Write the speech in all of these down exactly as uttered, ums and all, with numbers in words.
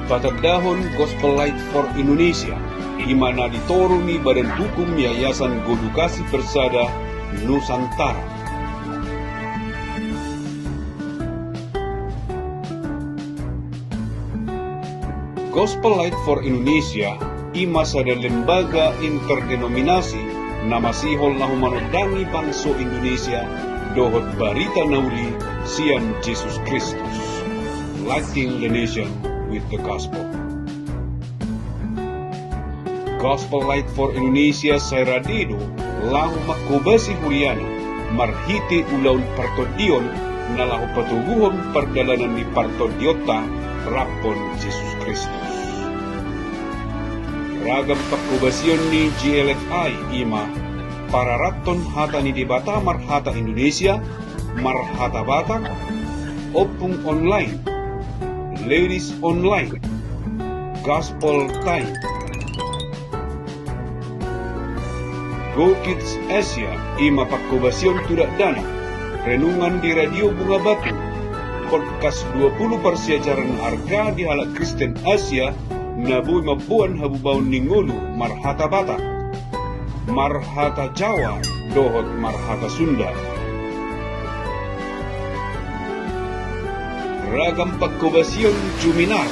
Patandahon Gospel Light for Indonesia, i ma na ditoru ni Badan Hukum Yayasan Godukasi Persada Nusantara. Gospel Light for Indonesia i ma sada lembaga interdenominasi na masihol laho manondangi bangso Indonesia dohot barita na uli sian Jesus Kristus. Lighting the nation with the gospel. Gospel Light for Indonesia sai rade do laho manghobasi huriana marhite ulaon partondion na laho patoguhon pardalanan ni partondionta rap dohot Jesus Kristus. Ragam panghobasion ni G L F I i ma pararathon hata ni Debata marhata Indonesia, marhata Batak, ompung online, ladies online, gospel time. Go Kids Asia i ma panghobasion tu dakdanak, renungan di Radio Bunga Batu, podcast dua pulu parsiajaran arga di halak Kristen Asia na boi mamboan habubaon ni ngolu marhata Batak, marhata Jawa dohot marhata Sunda. Ragam panghobasion Juminar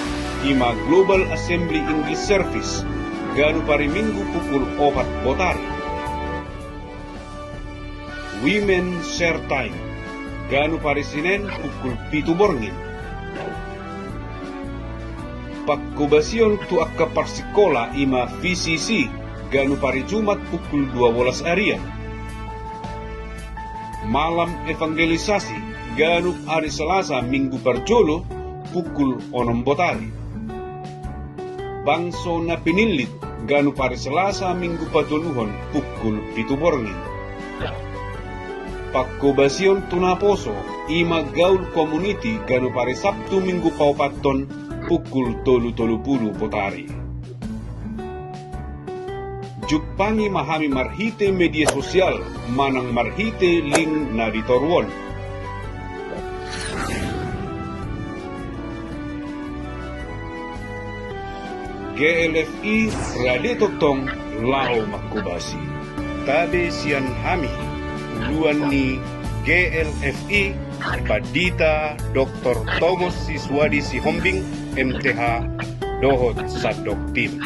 i ma Global Assembly English Service, ganup ari Minggu pukul opat botari. Women Share Time, ganup ari Sinen pukul pitu borngin. Panghobasion tu angka parsikola i ma V C C, ganup ari Jumat pukul dua bolas arian. Malam evangelisasi, ganup ari Selasa Minggu parjolo pukul onom botari. Bangso na pinillit, ganup ari Selasa Minggu patoluhon pukul pitu borngin. Panghobasion tu naposo i ma Gaul Community, ganup ari Sabtu Minggu paopathon pukul tolu tolu pulu botari. Jumpangi ma hami marhite media sosial manang marhite link na di toru on. G L F I rade tongtong laho manghobasi. Tabe sian hami, uluan ni G L F I, Pandita Doktor Tomos Siswadi Sihombing, M T H, dohot sandok tim.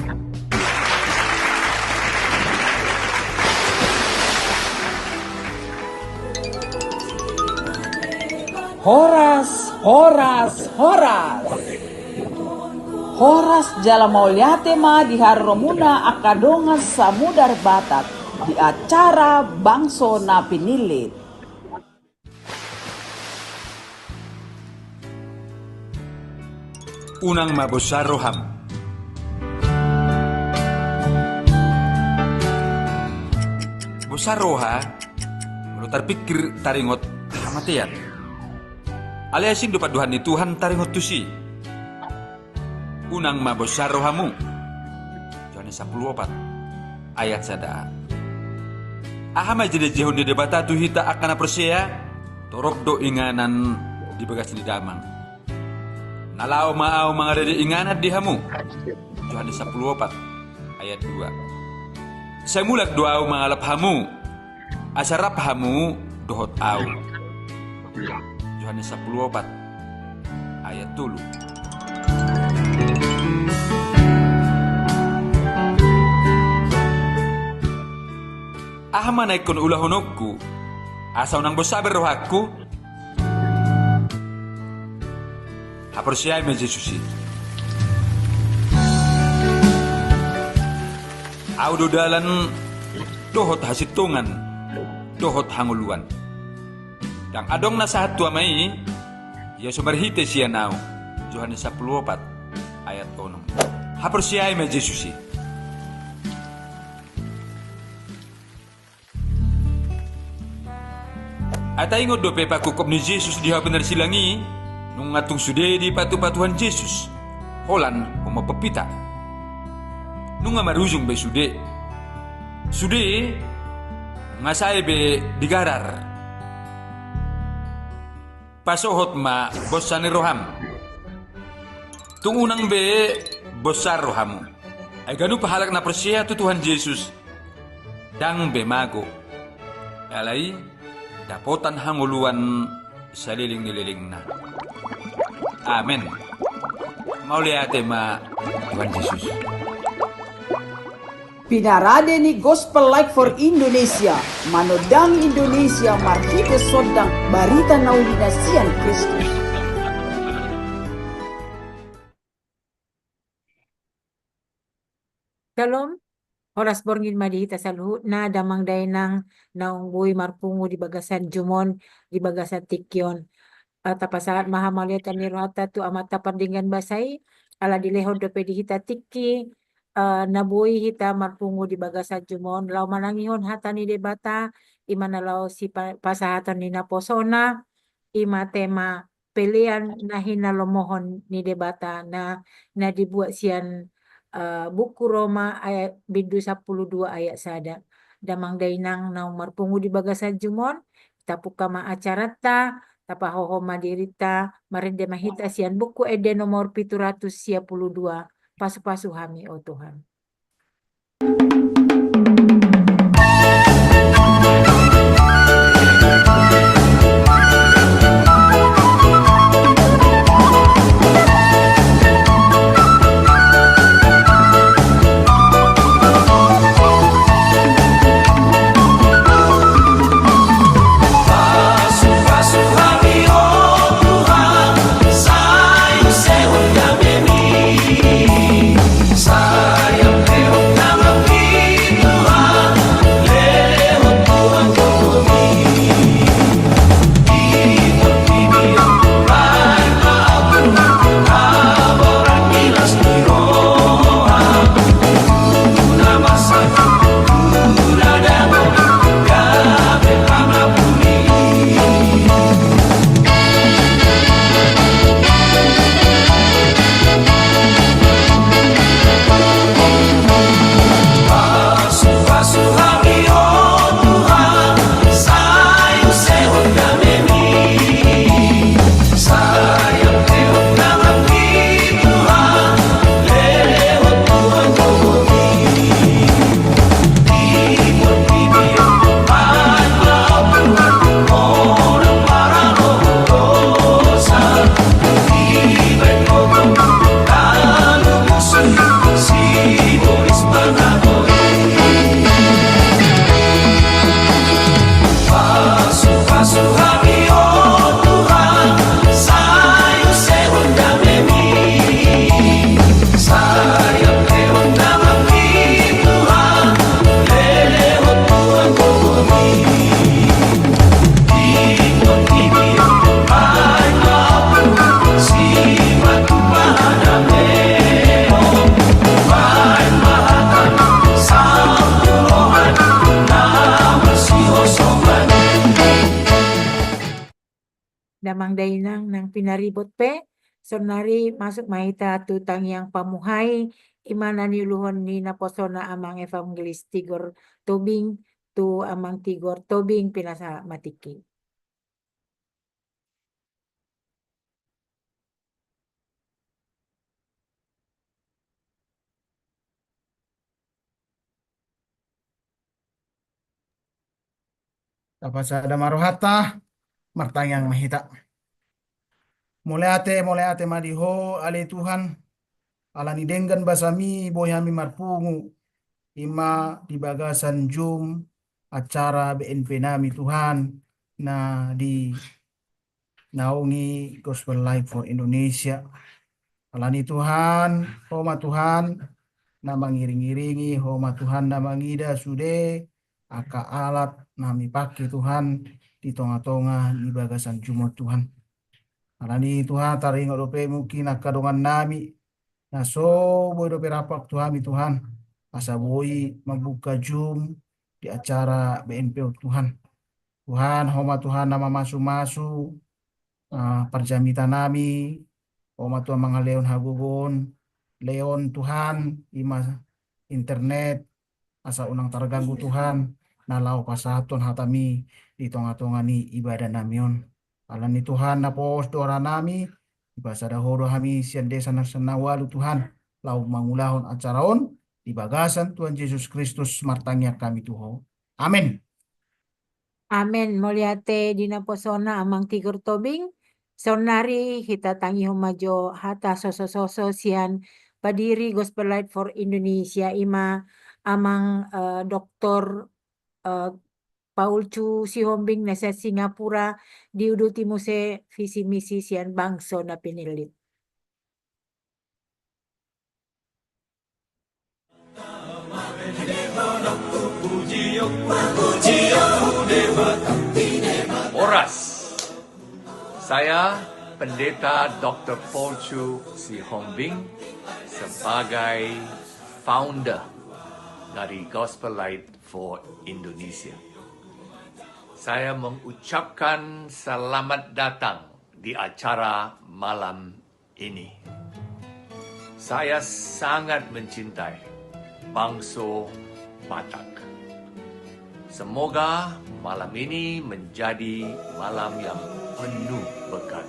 Horas, horas, horas. Horas jala mauliate ma di haroromuna angka dongan samudar Batak di acara Bangso na Pinillit. Unang ma bosan roham. Bosan roha, molo tarpingkir taringot hamatean. Alai asing do pandohan ni Tuhan taringot tusi. Unang ma bosan rohamu. Johannes sampulu opat ayat sada. Aha ma jinajihon ni Debata tu hita angka na porsea? Torop do inganan di bagas ni Damang. Na laho ma ahu mangaradei inganan di hamu. Johannes sampulu opat ayat dua. Sai mulak do ahu mangalap hamu, asa rap hamu dohot ahu. Johannes sampulu opat ayat tolu. Aha ma na ingkon ulahononku asa unang bosan be rohangku? Haporseai ma Jesus i. Ahu do dalan dohot hasintongan dohot hangoluan. Ndang adong na sahat tu Ama i, ia so marhite sian ahu. Johannes sampulu opat ayat onom. Haporseai ma Jesus i. Ai taingot dope pangungkop ni Jesus di hau pinarsilang i, nunga tung sude dipatupa Tuhan Jesus holan homa pompita. Nunga marujung be sude. Sude nunga sae be digarar. Pasohot ma bonsa ni roham. Tung unang be bonsar rohamu. Ai ganup halak na porsea tu Tuhan Jesus, ndang be mago. Alai dapotan hangoluan saleleng ni lelengna. Amen. Mauliate ma Tuhan Jesus. Pinarade ni Gospel Light for Indonesia, manondangi Indonesia marhite sondang barita na uli na sian Kristus. Shalom. Horas borngin ma di hita saluhutna, damang dainang naung boi marpungu di bagasan jum on, di bagasan tingki on. Eh, tapasahat ma hamauliatan ni rohanta tu Amanta Pardenggan Basa i, ala dilehon dope di hita tingki, eh, na boi hita marpungu di bagasan jum on, laho manangihon hata ni Debata, i ma na laho sipa-, pasahaton ni naposona, i ma tema pelean na hinalomohon ni Debata na, na dibuat sian, eh, buku Roma ayat bindu sampulu dua ayat sada. Damang dainang naung marpungu di bagasan jum on, tapungka ma acaranta, tapahohom ma dirinta, marende ma hita sian buku ende nomor pitu ratus sia pulu dua, Pasu-pasu hami, o Tuhan. Damang dainang nang pinaribot pe, saonari masuk ma hita tu tangiang pamuhai, i ma na niuluhon ni naposona Amang Evangelis Tigor Tobing, tu Amang Tigor Tobing pinasahat ma tingki. Tapasada ma rohanta, martangiang ma hita. Mauliate, mauliate ma di Ho, ale Tuhan, ala ni denggan basaMi boi hami marpungu, i ma di bagasan Zoom acara B N P nami, Tuhan, na dinaungi Gospel Light for Indonesia. Ala ni, Tuhan, Ho ma Tuhan na mangiring-iringi, Ho ma Tuhan na mangida sude angka alat na hami pangke, Tuhan, di tonga-tonga ni bagasan Zoom on, Tuhan. Ala ni, Tuhan, taringot dope mungkin angka dongannami na so boi dope rap tu hami, Tuhan, asa boi mambuka Zoom di acara B N P on, Tuhan. Tuhan, Ho ma Tuhan na mamasu-masu, ah, parjamitanami, Ho ma Tuhan mangalehon hagogoon, lehon, Tuhan, i ma internet, asa unang targanggu, Tuhan, na laho pasahathon hataMi di tonga-tonga ni ibadah nami on. Ala ni, Tuhan, na pos do aranami, Dipasada Ho do hami sian desa na sian na ualu Tuhan, laho mangulahon acara on, di bagasan Tuhan Jesus Kristus martangiang hami tu Ho. Amen. Amen. Mauliate di naposona Amang Tigor Tobing. Saonnari hita tangihon ma jo hata sosososo sian padiri Gospel Light for Indonesia, ima Amang, eh, Doktor, eh, Paulcu Sihombing na sian Singapura, diuduti muse visi misi sian bangso na pinillit. Horas. Saya Pendeta Doktor Paulcu Sihombing sebagai founder dari Gospel Light for Indonesia. Saya mengucapkan selamat datang di acara malam ini. Saya sangat mencintai bangso Batak. Semoga malam ini menjadi malam yang penuh berkat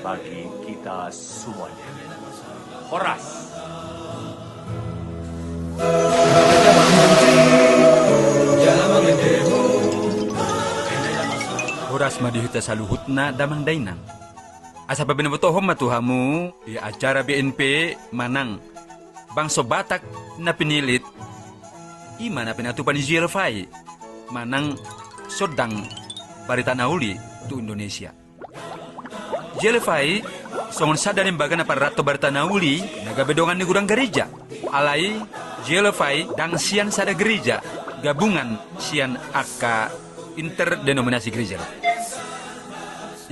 bagi kita semuanya. Horas. Horas ma di hita saluhutna damang dainang. Asa pabotohon ma tu hamu di acara B N P manang Bangso Batak na Pinillit, ima na pinatupa ni G L F I manang Sondang Barita na Uli tu Indonesia. G L F I songon sada lembaga na pararathon barita na uli na gabe dongan ni godang gareja. Alai G L F I ndang sian sada gareja, gabungan sian angka interdenominasi gareja.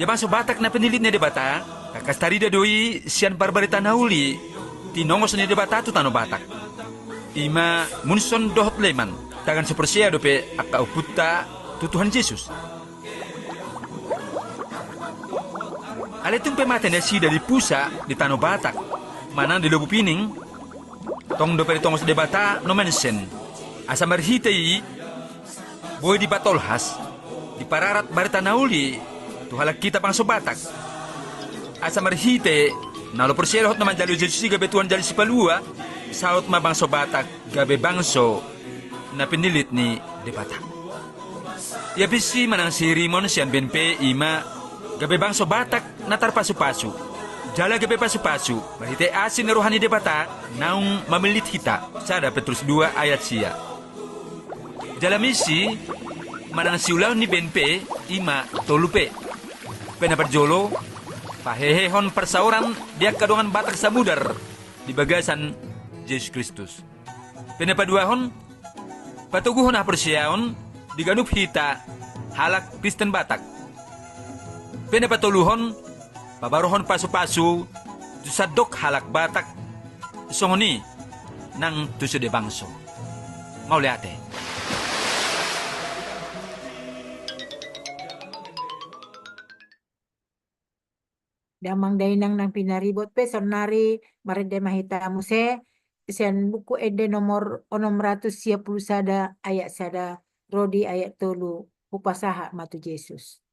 Ia Bangso Batak na Pinillit ni Debata, tangkas tarida do i sian parbarita na uli tinongos ni Debata tu tano Batak. Ima Munson dohot Leman, tagan so porsea dope angka ompunta tu Tuhan Jesus. Alai tung pe mate nasida di pusa di tano Batak manang di Lobu Pining, tong dope ditongos Debata Nommensen. Asa marhite i boi dipatolhas, dipararat barita na uli tu halak hita bangso Batak. Asa marhite na olo porsea dohot na manjalo Jesus i gabe Tuhan jala Sipalua, saut ma bangso Batak gabe bangso na pinillit ni Debata. Ia visi manang sirimon sian B N P ima gabe bangso Batak na tarpasupasu, jala gabe pasupasu marhite asi ni roha ni Debata naung mamillit hita. Sada Petrus dua ayat sia. Jala misi manang siulaon ni B N P ima tolu P. P na parjolo, pahehehon parsaoran di angka dongan Batak Samudar di bagasan Jesus Kristus. P na paduahon, patoguhon haporseaon di ganup hita halak Kristen Batak. P na patoluhon, pabarohon pasupasu tu sandok halak Batak, songon i nang tu sude bangso. Mauliate. Damang dainang nang pinaribot pe, saonnari marende ma hita muse sian Buku Ende nomor onom ratus sia pulu sada ayat sada ro di ayat tolu, hupasahat ma tu Jesus.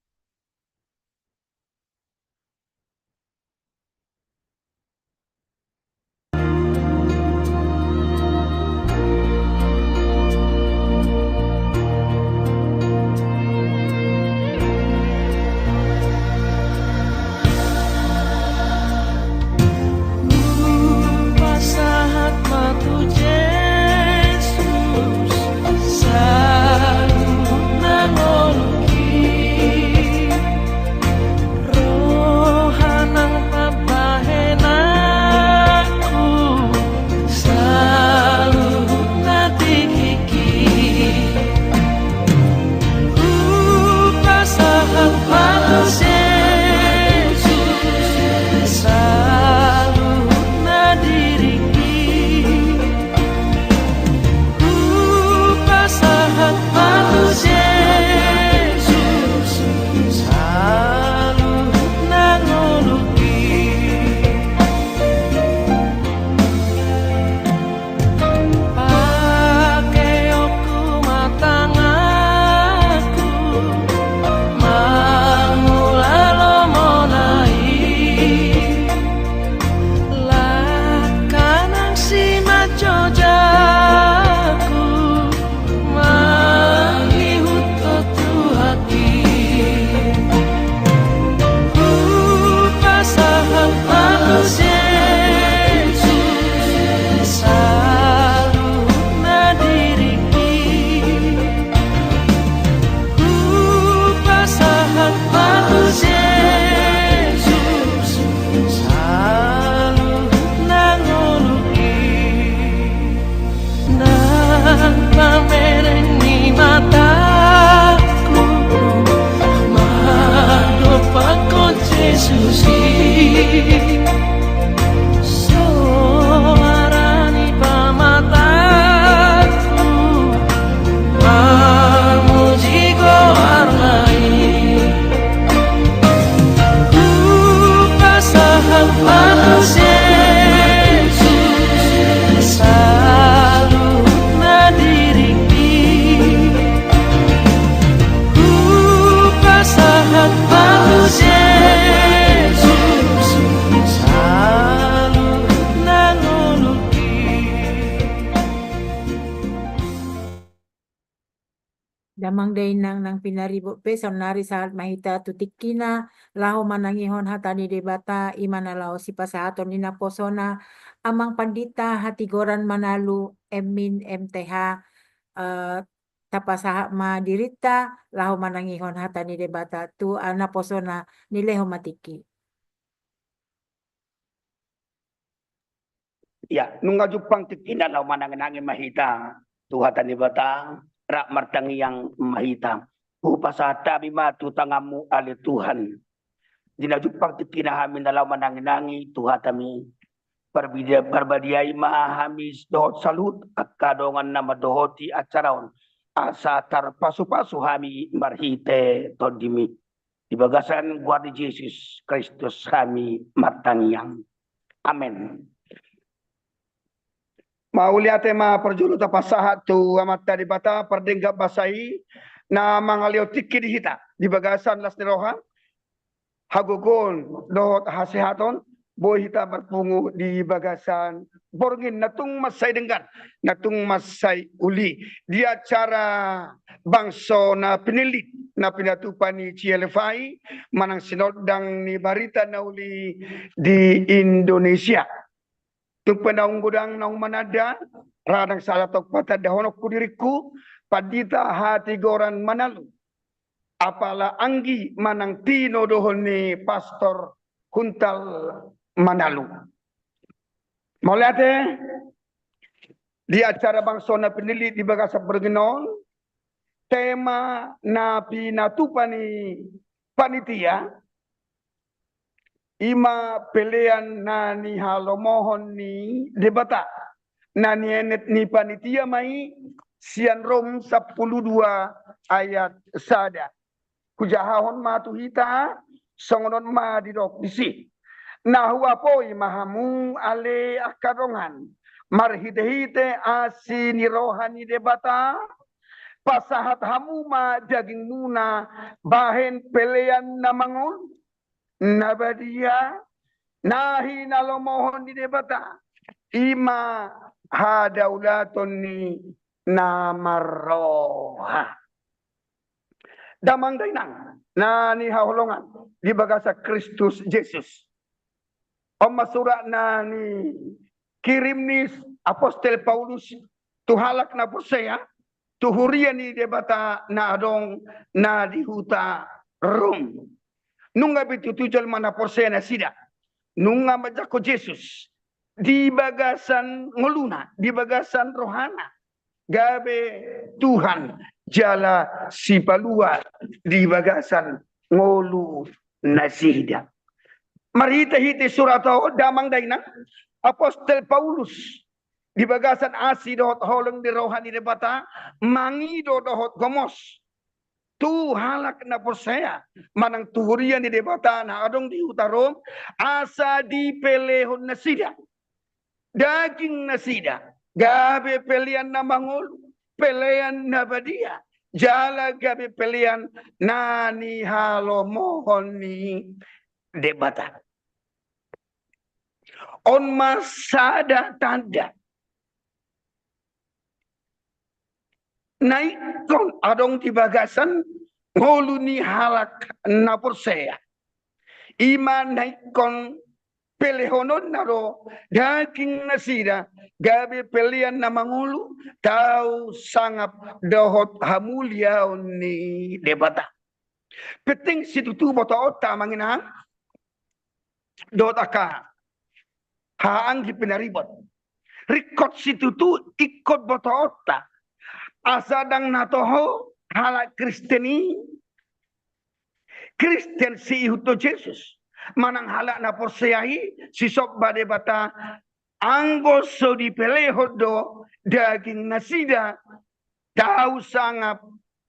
Hupasahat ma tu Jesus saluhut na ngolungki. Suara ni pamatangku, mamuji goarna i. Hupasahat ma Tuhan Jesus, saluhutna diringki. Hupasahat ma Tuhan Jesus, saluhutna ngolungki. Damang dainang na pinaribot pe, saonnari sahat ma hita tu tingkina laho manangihon hata ni Debata, i ma na laho sipasahaton ni naposona Amang Pandita Hatigoran Manalu, M Min, M T H, eh, tapasahat ma dirinta laho manangihon hata ni Debata tu, eh, naposona. Dilehon ma tingki. Ia, nunga jumpang tingkina laho manangi-nangi ma hita tu hata ni Debata, rap martangiang ma hita. Hupasahat hami ma tu tanganmu ale Tuhan. Di na jumpang tingkina hami na laho manangi-nangi tu hataMi. Parbadia-, parbadiai ma hami dohot saluhut angka dongan na mandohoti acara on, asa tarpasu-pasu hami marhite TondiMi. Di bagasan goar ni Jesus Kristus hami martangiang. Amen. Mauliate ma parjolo tapasahat tu Amanta Debata pardenggan basa i, na mangalehon tingki di hita di bagasan las ni roha, hagogoon dohot hasehaton, boi hita marpungu di bagasan borngin na tung mansai denggan, na tung mansai uli di acara bangso na pinillit, na pinatupa ni C L F I, manang Sinondang ni Barita na Uli di Indonesia. Tung pe naung godang naung mananda, ra ndang salah tong patandahononku diringku, Pandita Hatigoran Manalu, apala anggi manang tinodohon ni Pastor Huntal Manalu. Mauliate. Di acara bangso na pinillit di bagasan borngin on, tema na pinatupa ni panitia, i ma pelean na nihalomohon ni Debata. Na nienet ni panitia ma i sian Rom sampulu dua ayat sada. Hujahahon ma tu hita, songon on ma didok disi. Na huapoi ma hamu ale angka dongan, marhite-hite asi ni roha ni Debata, pasahat hamu ma dagingmuna bahen pelean na mangolu, na badia, na hinalomohon ni Debata, i ma hadaulaton ni na marroha. Damang dainang na nihaholongan di bagasan Kristus Jesus. On ma surat na nikirim ni Apostel Paulus tu halak na porsea, tu huria ni Debata na adong na di huta Rom. Nunga be tutu jolma na porsea nasida. Nunga manjangkon Jesus di bagasan ngoluna, di bagasan rohana, gabe Tuhan jala Sipalua di bagasan ngolu nasida. Marhite-hite surat on, damang dainang, Apostel Paulus di bagasan asi dohot holong ni roha ni Debata, mangido dohot gomos tu halak na porsea manang tu huria ni Debata na adong di huta Rom, asa dipelehon nasida daging nasida gabe pelean na mangolu, pelean na badia, jala gabe pelean na nihalomohon ni Debata. On ma sada tanda na ingkon adong di bagasan ngolu ni halak na porsea. I ma na ingkon pelehononna do daging nasida gabe pelean na mangolu, tau sangap dohot hamuliaon ni Debata. Penting situtu botoonta, amang inang dohot angka haha anggi pinaribot. Ringkot situtu ingkon botoonta asa ndang na toho halak Kristen i Kristen siihuthon Jesus. manang halak na porsea i, sisomba Debata, anggo so dipelehon do daging nasida, tau sangap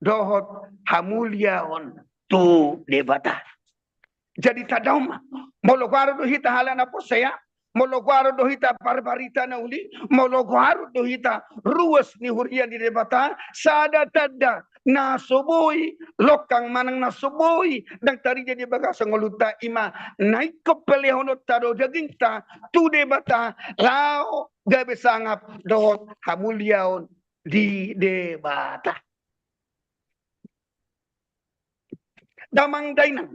dohot hamuliaon tu Debata. Jadi tanda on ma, molo goarhu do hita halak na porsea, molo goarhu do hita parbarita na uli, molo goarhu do hita ruas ni huria ni Debata, sada tanda na so boi longkang manang na so boi ndang tarida di bagasan ngolunta i ma na ingkon pelehononta do dagingta tu Debata, laho gabe sangap dohot hamuliaon di Debata. Damang dainang,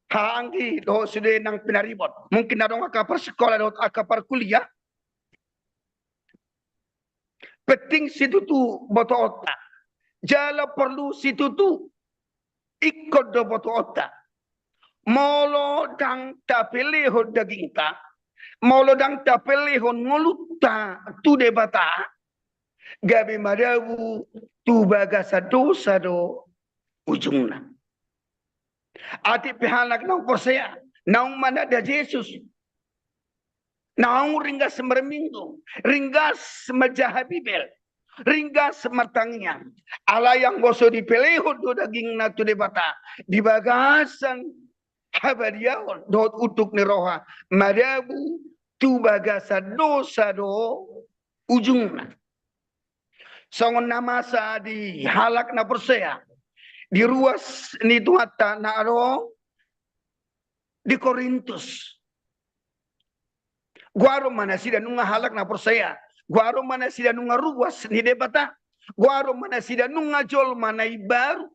haha anggi dohot sude nang pinaribot, mungkin na adong angka parsikola dohot angka parkuliah, penting situtu botoonta, jala porlu situtu ingkon do botoonta. Molo ndang tapelehon dagingta, molo ndang tapelehon ngolunta tu Debata, gabe madabu tu bagasan dosa do ujungna. Atik pe halak naung porsea, naung mananda Jesus, naung ringgas marminggu, ringgas manjaha Bibel, ringgas martangiang, alai anggo so dipelehon do dagingna tu Debata di bagasan habadiaon dohot unduk ni roha, madabu tu bagasan dosa do ujungna. Songon na masa di halak na porsea di ruas ni Tuhanta na adong di Korintus. Goaron ma nasida nunga halak na porsea, goaron ma nasida nunga ruas ni Debata, goaron ma nasida nunga jolma na imbaru,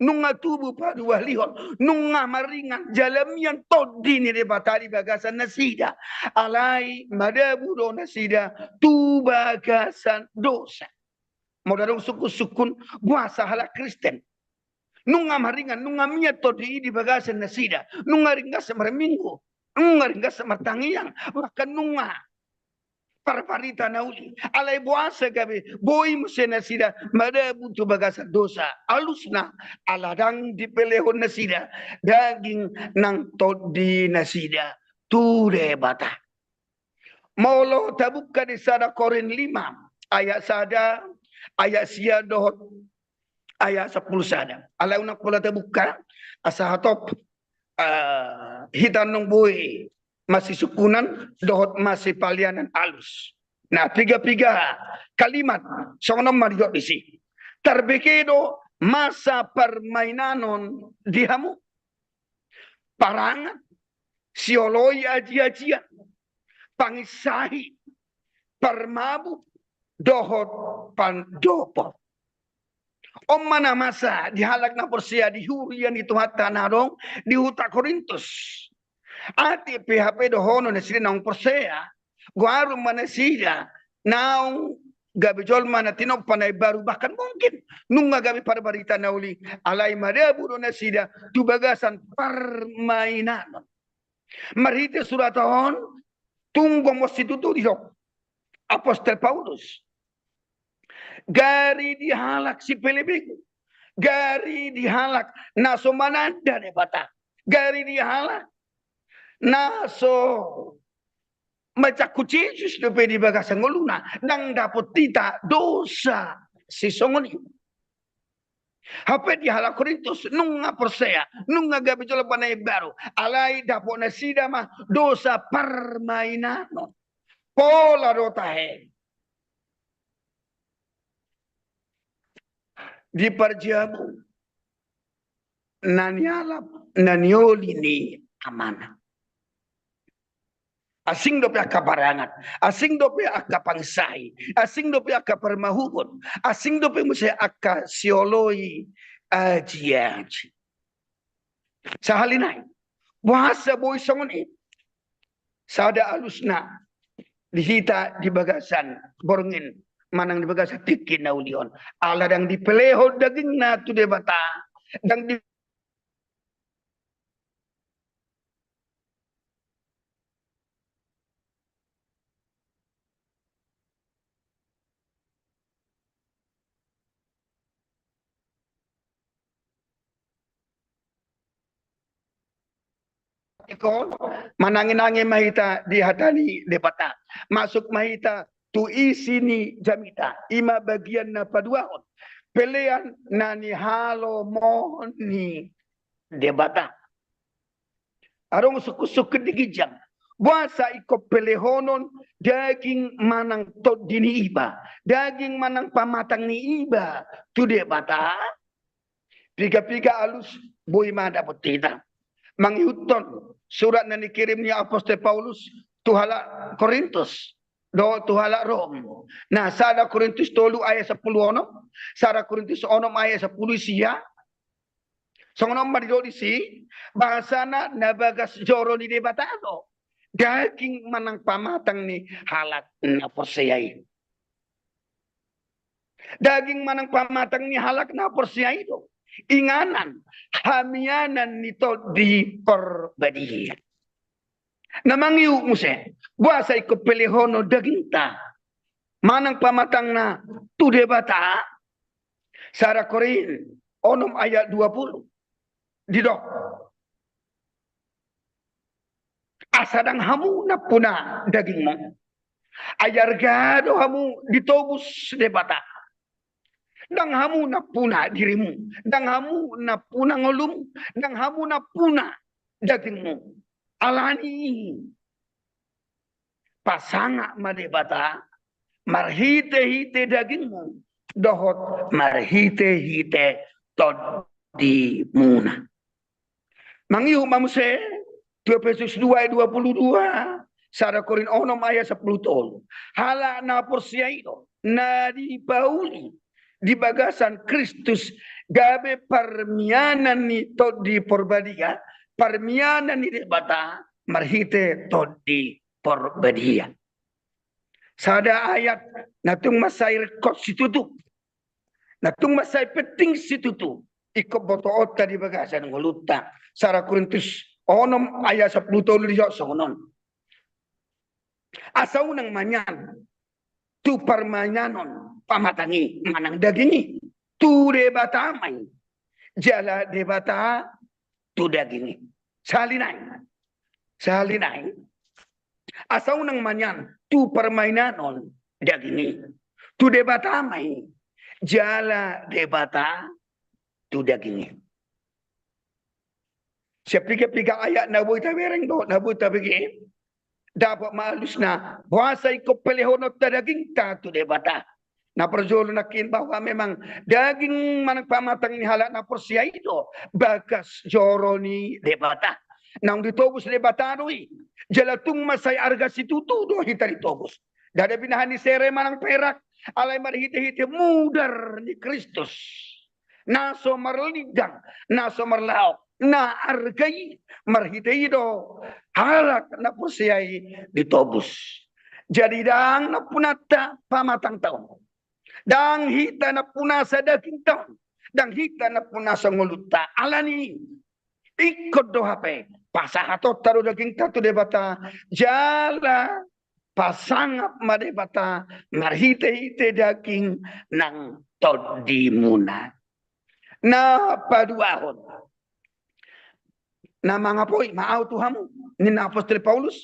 nunga tubu paduahalihon, nunga maringan jala mian Tondi ni Debata di bagasan nasida. Alai madabu do nasida tu bagasan dosa. Molo adong sungkunsungkun, boasa halak Kristen nunga maringan, nunga mian Tondi i di bagasan nasida, nunga ringgas marminggu, nunga ringgas martangiang, bahkan nunga parbarita na uli, alai boasa gabe boi muse nasida madabu tu bagasan dosa? Alusna, ala ndang dipelehon nasida daging nang Tondi nasida tu Debata. Molo tabuka di sada Korint lima ayat sada, ayat sia dohot ayat sampulu sada. Alai unang pola tabuka, asa hatop, eh, hita nunga boi masisungkunan dohot masipalianan alus. Nah, piga-piga kalimat songon on ma didok disi. Tarbege do masa parmainanon di hamu. Parangat, sioloi aji-ajian, panginsahi, parmabuk, dohot pandopo. On ma na masa di halak na porsea di huria ni Tuhanta na adong di huta Korintus. Atik pe hape dohonon nasida naung porsea, goaron ma nasida naung gabe jolma na tinompa na imbaru, bahkan mungkin nunga gabe parbarita na uli, alai madabu do nasida tu bagasan parmainanon. Marhite surat on, tung gomos situtu didok apostel Paulus. Gari di halak sipelebegu, gari di halak na so mananda Debata, gari di halak na so manjangkon Jesus dope di bagasan ngoluna, ndang dapot hita dosa sisongon i. Hape di halak Korintus nunga porsea, nunga gabe jolma na imbaru, alai dapot nasida ma dosa parmainanon. Pola do tahe di parjabu na nialap na nioli ni amana. Asing dope angka parangat, asing dope angka panginsahi, asing dope angka parmahugon, asing dope muse angka sioloi aji-aji. Sahali nai, boasa boi songon i? Sada alusna di hita di bagasan borngin manang di bagasan tingki na uli on, ala ndang dipelehon dagingna tu Debata, ndang di Iko, manangi-nangi ma hita di hata ni Debata. Masuk ma hita tu isi ni jamita. I ma bagian na paduahon. Pelean na nihalomohon ni Debata. Adong sungkun-sungkun di ginjang. Boasa ingkon pelehonon daging manang tondi ni iba, daging manang pamatang ni iba tu Debata? Piga-piga alus boi ma dapot hita. Mangihuthon surat na nikirim ni apostel Paulus tu halak Korintus dohot tu halak Rom. Nah, sada Korintus tolu ayat sampulu onom, sada Korintus onom ayat sampulu sia. Songon on ma didok disi, bahasana na bagas joro ni Debata do daging manang pamatang ni halak na porsea i. Daging manang pamatang ni halak na porsea i do inganan hamianan ni Tondi Porbadia. Na mangihut muse, boasa ingkon pelehonon dagingta manang pamatangna tu Debata? Sada Korint onom ayat dua pulu didok, asa ndang hamu nampuna dagingmu. Ai arga do hamu ditobus Debata. Ndang hamu nampuna dirimu, ndang hamu nampuna ngolumu, ndang hamu nampuna dagingmu. Alani i, pasangap ma Debata marhite-hite dagingmu dohot marhite-hite tondimuna. Mangihut ma muse tu Efesus dua ayat dua pulu dua, sada Korint onom ayat sampulu tolu. Halak na porsea i do na dipauli di bagasan Kristus gabe parmianan ni Tondi Porbadia, parmianan ni Debata marhite Tondi Porbadia. Sada ayat na tung mansai ringkot situtu, na tung mansai penting situtu, ingkon botoonta di bagasan ngolunta. Sada Korintus onom ayat sampulu tolu didok songon on. Asa unang ma nian tu parmainanon pamatang i manang daging i, tu Debata ma i, jala Debata tu daging i. Sahali nai, sahali nai, asa unang ma nian tu parmainanon daging i, tu Debata ma i, jala Debata tu daging i. Sian piga-piga ayat na boi tabereng dohot na boi tabege, dapot ma alusna, boasa ingkon pelehononta dagingta tu Debata. Na parjolo nangkin bahwa memang daging manang pamatang ni halak na porsea i do bagas joro ni Debata. Naung ditobus Debata do i, jala tung mansai arga situtu do hita ditobus. Ndada binahen ni sere manang perak, alai marhite-hite mudar ni Kristus, na so marlindang, na so marlaok, na arga i, marhite i do halak na porsea i ditobus. Jadi ndang nampunanta pamatangta on, ndang hita nampunasa dagingta on, ndang hita nampunasa ngolunta. Alani i, ingkon do hape pasahatonta do dagingta tu Debata, jala pasangap ma Debata marhite-hite daging nang tondimuna. Na paduahon, na mangapoi ma ahu tu hamu, ninna apostel Paulus,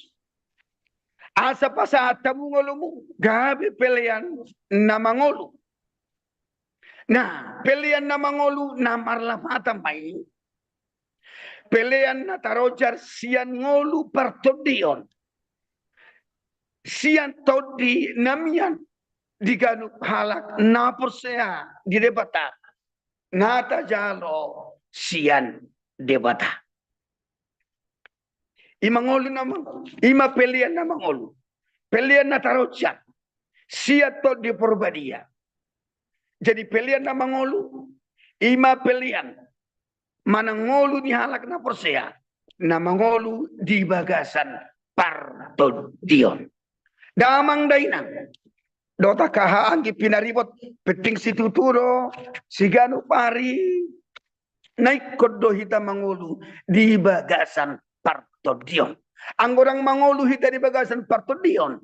asa pasahat hamu ngolumu gabe pelean na mangolu. Nah, pelean na mangolu na marlapatan ma i pelean na tarojar sian ngolu partondion, sian tondi na mian di ganup halak na porsea di Debata, na tajalo sian Debata. I ma ngolu na mangolu, i ma pelean na mangolu, pelean na tarojar sian Tondi Porbadia. Jadi pelean na mangolu, i ma pelean manang ngolu ni halak na porsea na mangolu di bagasan partondion. Damang dainang dohot angka haha anggi pinaribot, penting situtu do siganup ari na ingkon do hita mangolu di bagasan partondion. Anggo ndang mangolu hita di bagasan partondion,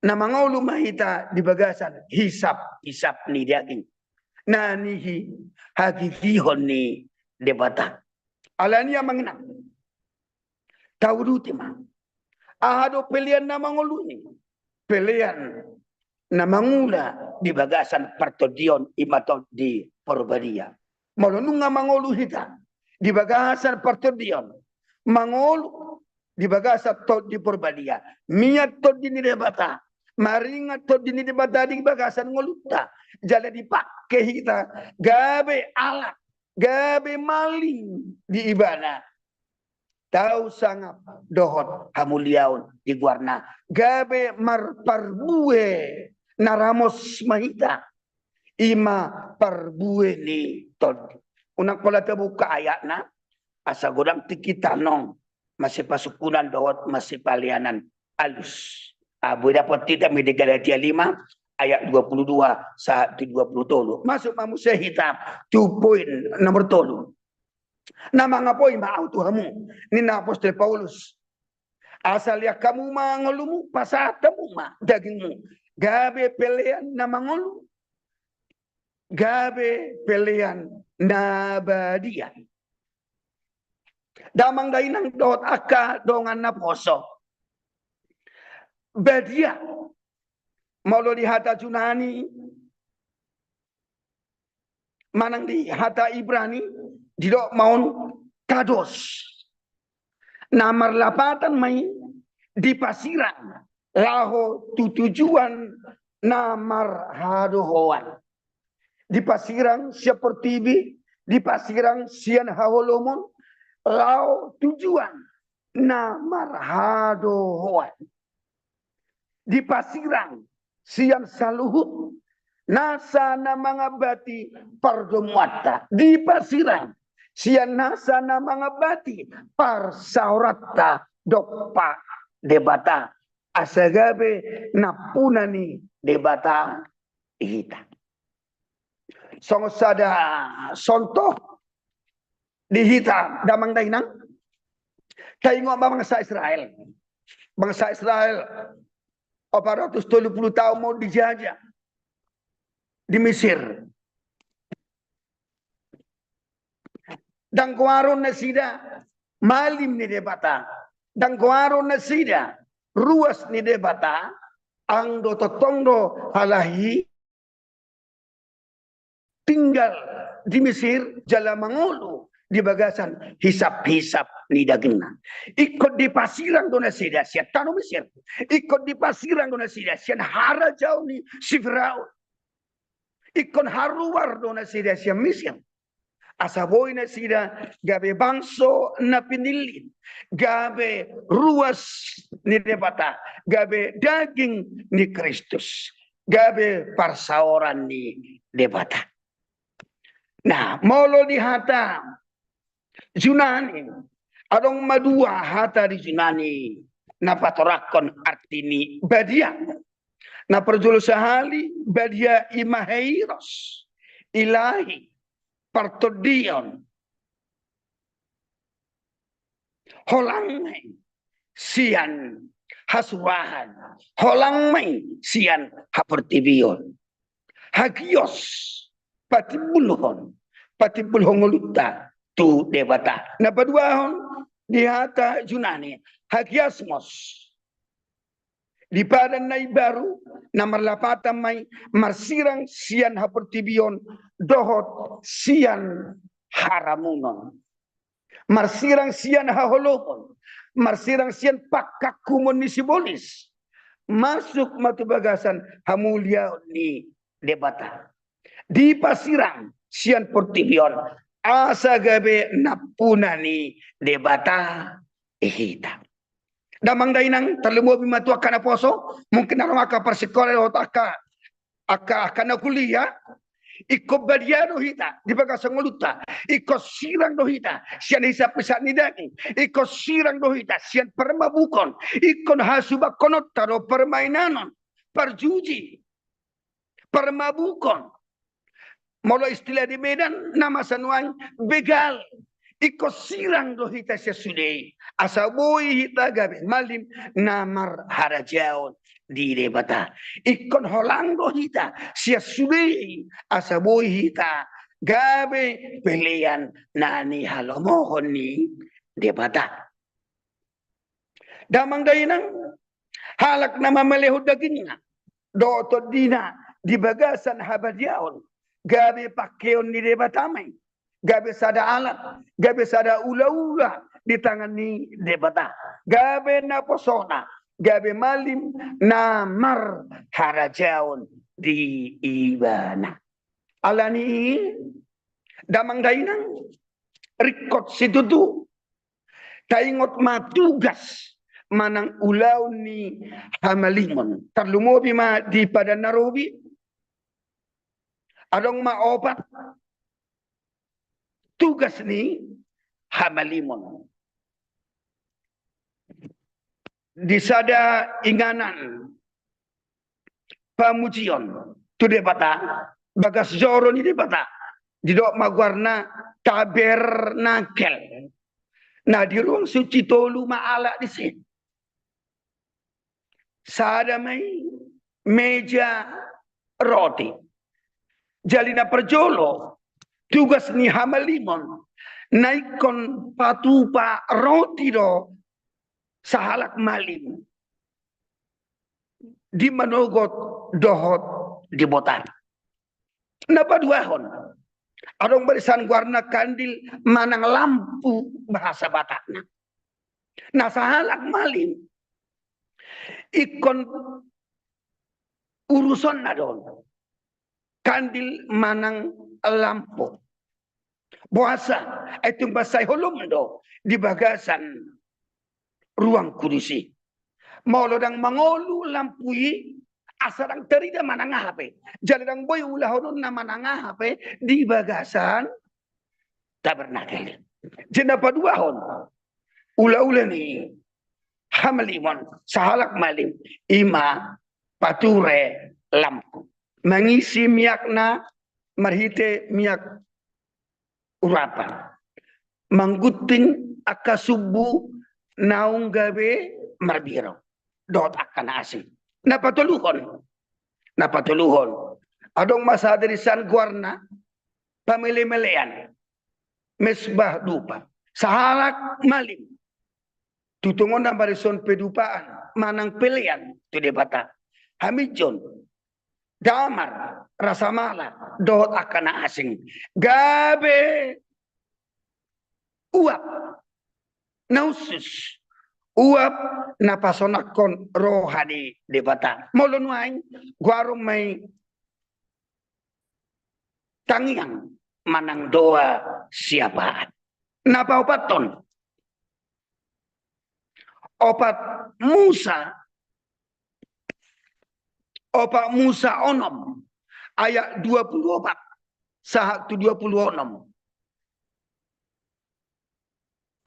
na mangolu ma hita di bagasan hisap-hisap ni daging, na nihagigihon ni Debata. Alani i amang inang, Tauduti ma. Aha do pelean na mangolu i? Pelean na mangula di bagasan partondion, i ma Tondi Porbadia. Molo nunga mangolu hita di bagasan partondion, mangolu di bagasan Tondi Porbadia, mian Tondi ni Debata, maringan Tondi ni Debata di bagasan ngolunta, jala dipake hita gabe alat, gabe malim di Ibana. Tau sangap dohot hamuliaon di goarna, gabe marparbue na ramos ma hita, i ma parbue ni Tondi. Unang pola tabuka ayatna, asa godang tingki tano masipasungkunan dohot masipaleanan alus. Ah, boi dapot hita ma di Galatia lima ayat dua puluh dua sahat tu dua puluh tolu. Masuk ma muse hita tu poin nomor tolu. Na mangapoi ma ahu tu hamu, ninna apostel Paulus, asa lean hamu ma ngolumu, pasahat hamu ma dagingmu gabe pelean na mangolu, gabe pelean na badia. Damang dainang dohot angka dongan naposo, badia, molo di hata Junani manang di hata Ibrani, didok ma on kados. Na marlapatan ma i dipasirang laho tu tujuan na marhadohoan. Dipasirang sian portibi, dipasirang sian haholomon, laho tujuan na marhadohoan. Dipasirang sian saluhut nasa na mangambati pardomuanta, dipasirang sian nasa na mangambati parsaoranta dompak Debata, asa gabe nampuna ni Debata hita. Songon sada sontoh di hita damang dainang, taingot ma bangsa Israel. Bangsa Israel opat ratus tolu puluh taon ma dijajah di Mesir. Ndang goaron nasida malim ni Debata, ndang goaron nasida ruas ni Debata, anggo tongtong do halak i tinggal di Mesir jala mangolu di bagasan hisap-hisap ni dagingna. Ingkon dipasirang do nasida sian tano Mesir. Ingkon dipasirang do nasida sian harajaon ni si Firaun. Ingkon haruar do nasida sian Mesir, asa boi nasida gabe bangso na pinillin, gabe ruas ni Debata, gabe daging ni Kristus, gabe parsaoran ni Debata. Nah, molo di hata Junani, adong ma dua hata di Junani na patorangkon arti ni badia. Na parjolo sahali, badia i ma heiros, ilahi, partondion. Holang ma i sian hasurahan, holang ma i sian haportibion. Hagios patimbulhon, patimbulhon ngolunta tu Debata. Na paduahon di hata Junani, hagiasmos. Di padan na imbaru, na marlapatan ma i marsirang sian haportibion dohot sian haramunon. Marsirang sian haholomon, marsirang sian pangkangkumon ni sibolis, masuk ma tu bagasan hamuliaon ni Debata. Dipasirang sian portibi on, asa gabe nampuna ni Debata hita. Damang dainang, tarlumobi ma tu angka naposo, mungkin adong angka parsikola dohot angka, angka, angka na kuliah, ingkon badia do hita di bagasan ngolunta, ingkon sirang do hita sian hisap-hisap ni daging, ingkon sirang do hita sian parmabukon, ingkon hasubangkononta do parmainanon, parjuji, parmabukon. Molo istilah di Medan na masa nuaeng, begal. Ingkon sirang do hita sian sude i, asa boi hita gabe malim na marharajaon di Debata. Ingkon holang do hita sian sude i, asa boi hita gabe pelean na nihalomohon ni Debata. Damang dainang, halak na mamelehon dagingna dohot tondina di bagasan habadiaon, gabe pangkeon ni Debata ma i, gabe sada alat, gabe sada ulaula di tangan ni Debata, gabe naposona, gabe malim na marharajaon di Ibana. Alani i, damang dainang, ringkot situtu taingot ma tugas manang ulaon ni hamalimon. Tarlumobi ma di Padan na Robi, adong ma opat tugas ni hamalimon. Di sada inganan pamujion tu Debata, bagas joro ni Debata, didok ma goarna tabernakel. Na di ruang suci tolu ma halak disi. Sada ma i meja roti. Jadi na parjolo, tugas ni hamalimon na ingkon patupa roti do sahalak malim di manogot dohot di botana. Na paduahon, adong barisan goarna kandil manang lampu bahasa Batakna. Na sahalak malim ingkon urusonna do on kandil manang lampu. Boasa? Ai tung mansai holom do di bagasan ruang kudus i. Molo ndang mangolu lampu i, asa ndang tarida manang aha pe. Jadi ndang boi ulahononna manang aha pe di bagasan tabernakel i. Jadi na paduahon ulaula ni hamalimon sahalak malim, i ma pature lampu, mangisi miakna marhite miak urapan, manggunting angka sumbu naung gabe marbirong dohot angka na asing. Na patoluhon, na patoluhon, adong ma sada dison goarna pamelemelean, mesbah dupa, sahalak malim. Tutu on na marison pedupaan manang pelean tu Debata, hamijon, damar, rasa mala dohot angka na asing, gabe uap na hushus, uap na pasonanghon roha ni Debata. Molo nuaeng, goaron ma i tangiang manang doa syafaat. Na paopathon, opat Musa, opat Musa onom ayat dua puluh opat sahat tu dua puluh onom.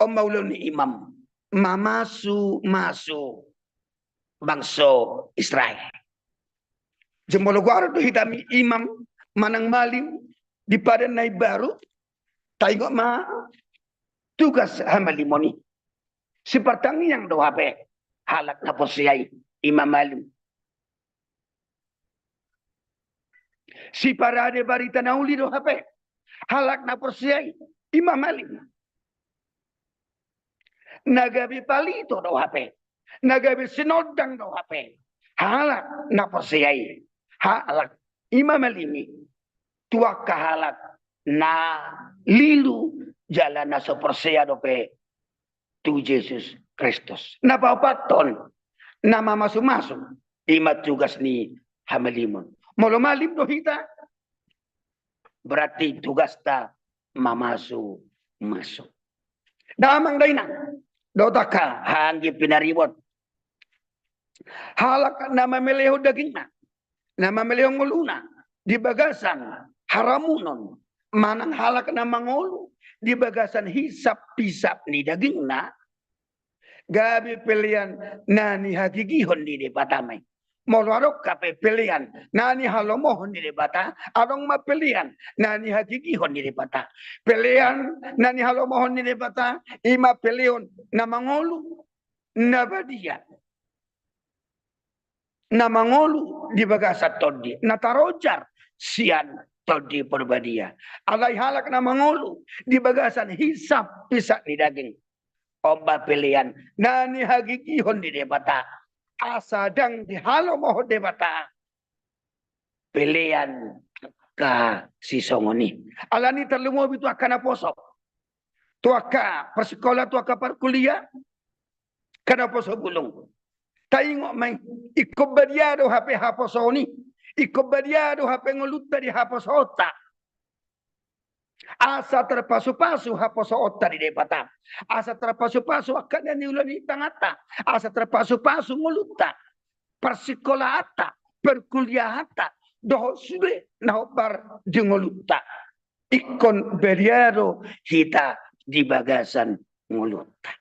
On ma ulaon ni imam, mamasumasu bangso Israel. Jadi molo goaron do hita imam manang malim di Padan na Imbaru, taingot ma tugas hamalimon i. Sipartangiang do hape halak na porsea i, i ma malim. Siparade barita na uli do hape halak na porsea i, i ma malim. Na gabe palito do hape, na gabe sinondang do hape halak na porsea i, halak i ma malim i, tu angka halak na lilu jala na so porsea dope tu Jesus Kristus. Na paopathon, na mamasumasu, i ma tugas ni hamalimon. Molo malim do hita, berarti tugasta mamasumasu. Damang dainang dohot angka haha anggi pinaribot, halak na mamelehon dagingna, na mamelehon ngoluna di bagasan haramunon, manang halak na mangolu di bagasan hisap-hisap ni dagingna, gabe pelean na nihagigihon ni Debata ma i. Molo adong hape pelean na nihalomohon ni Debata, adong ma pelean na nihagigihon ni Debata. Pelean na nihalomohon ni Debata, i ma peleon na mangolu na badia, na mangolu di bagasan Tondi, na tarojar sian Tondi Porbadia. Alai halak na mangolu di bagasan hisap-hisap ni daging, Ombar pelean na nihagigihon ni Debata, asa ndang dihalomohon Debata pelean angka sisongon i. Alani tarlumobi tu angka naposo, tu angka parsikola, tu angka parkuliah, angka naposo bulung. Taingot ma i, ingkon badia do hape haposoon i, ingkon badia do hape ngolunta di haposoonta. Asa tarpasupasu haposoonta di Debata, asa tarpasupasu angka na niula ni tanganta, asa tarpasupasu ngolunta, parsikolaanta, parkuliahanta, dohot sude na hombar di ngolunta. Ingkon badia do hita di bagasan ngolunta.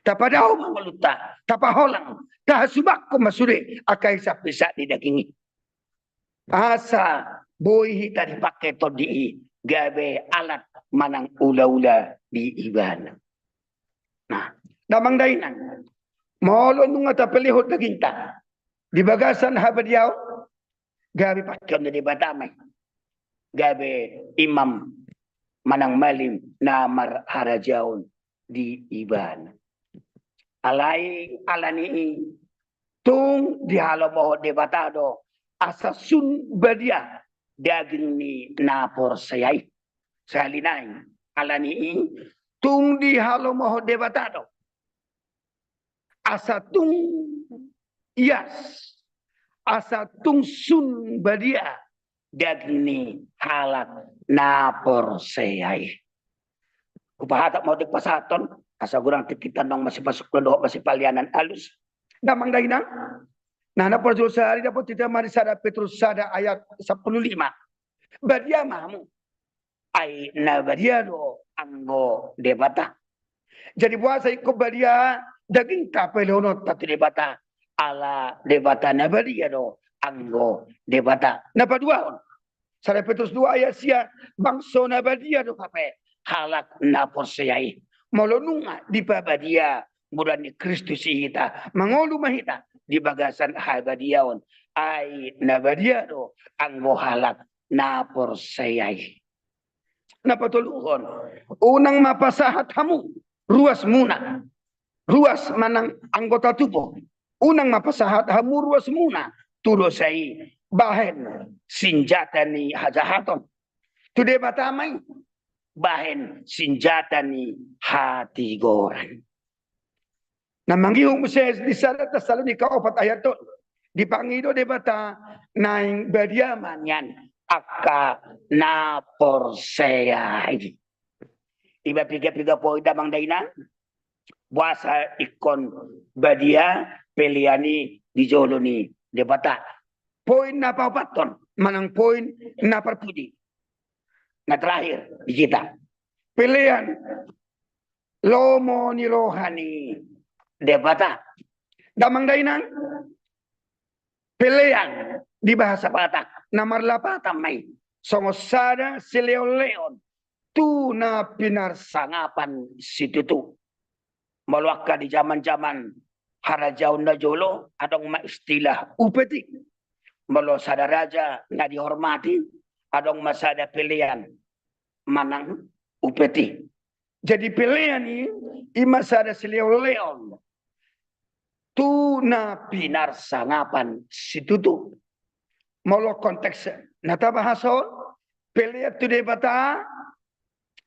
Tapadao ma ngolunta, tapaholang, tahasumakhon ma sude angka hisap-hisap ni daging i, asa boi hita dipangke Tondi i gabe alat manang ulaula di Ibana. Nah, damang dainang, molo nunga tapelehon dagingta di bagasan habadiaon, gabe pangkeon ni Debata ma i, gabe imam manang malim na marharajaon di Ibana. Alai alani i tung dihalomohon Debata do asa sun badia daging ni na porsea i. Sahali nai, alani i tung dihalomohon Debata do asa tung ias, asa tung sun badia daging ni halak na porsea i. Hupahatap ma otik pasahathon, asa godang tingki ta naung masipasungkun dohot masipalianan alus. Damang dainang, na parjolo sahali dapot hita ma di sada Petrus sada ayat sampulu lima. Badia ma hamu, ai na badia do anggo Debata. Jadi boasa ingkon badia dagingta pelehononta tu Debata? Ala Debata na badia do anggo Debata. Na paduahon, sada Petrus dua ayat sia, bangso na badia do hape halak na porsea i. Molo nunga dipabadia murah ni Kristus i hita, mangolu ma hita di bagasan habadiaon, ai na badia do anggo halak na porsea i. Na patoluhon, unang ma pasahat hamu ruasmuna, ruas manang anggota tubuh, unang ma pasahat hamu ruasmuna tu dosa i bahen sinjata ni hajahaton. Tu Debata ma i bahen sinjata ni hatigoran. Na mangihut muse di sada Tesalonika opat ayat tolu, dipangido Debata naeng badia ma nian angka na porsea i. Iba piga-piga poin damang dainang, boasa ingkon badia pelean i di jolo ni Debata. Poin na paopathon manang poin na parpudi, na terakhir di hita, pelean lomo ni roha ni Debata. Damang dainang, pelean di bahasa Batak na marlapatan ma i songon sada silehon-lehon tu na pinarsangapan situtu. Molo angka di jaman-jaman harajaon na jolo, adong ma istilah upeti. Molo sada raja na dihormati, adong ma sada pelean manang upeti. Jadi pelean i, i ma sada silehon-lehon tu na pinarsangapan situtu. Molo konteks na tabahas on, pelean tu Debata,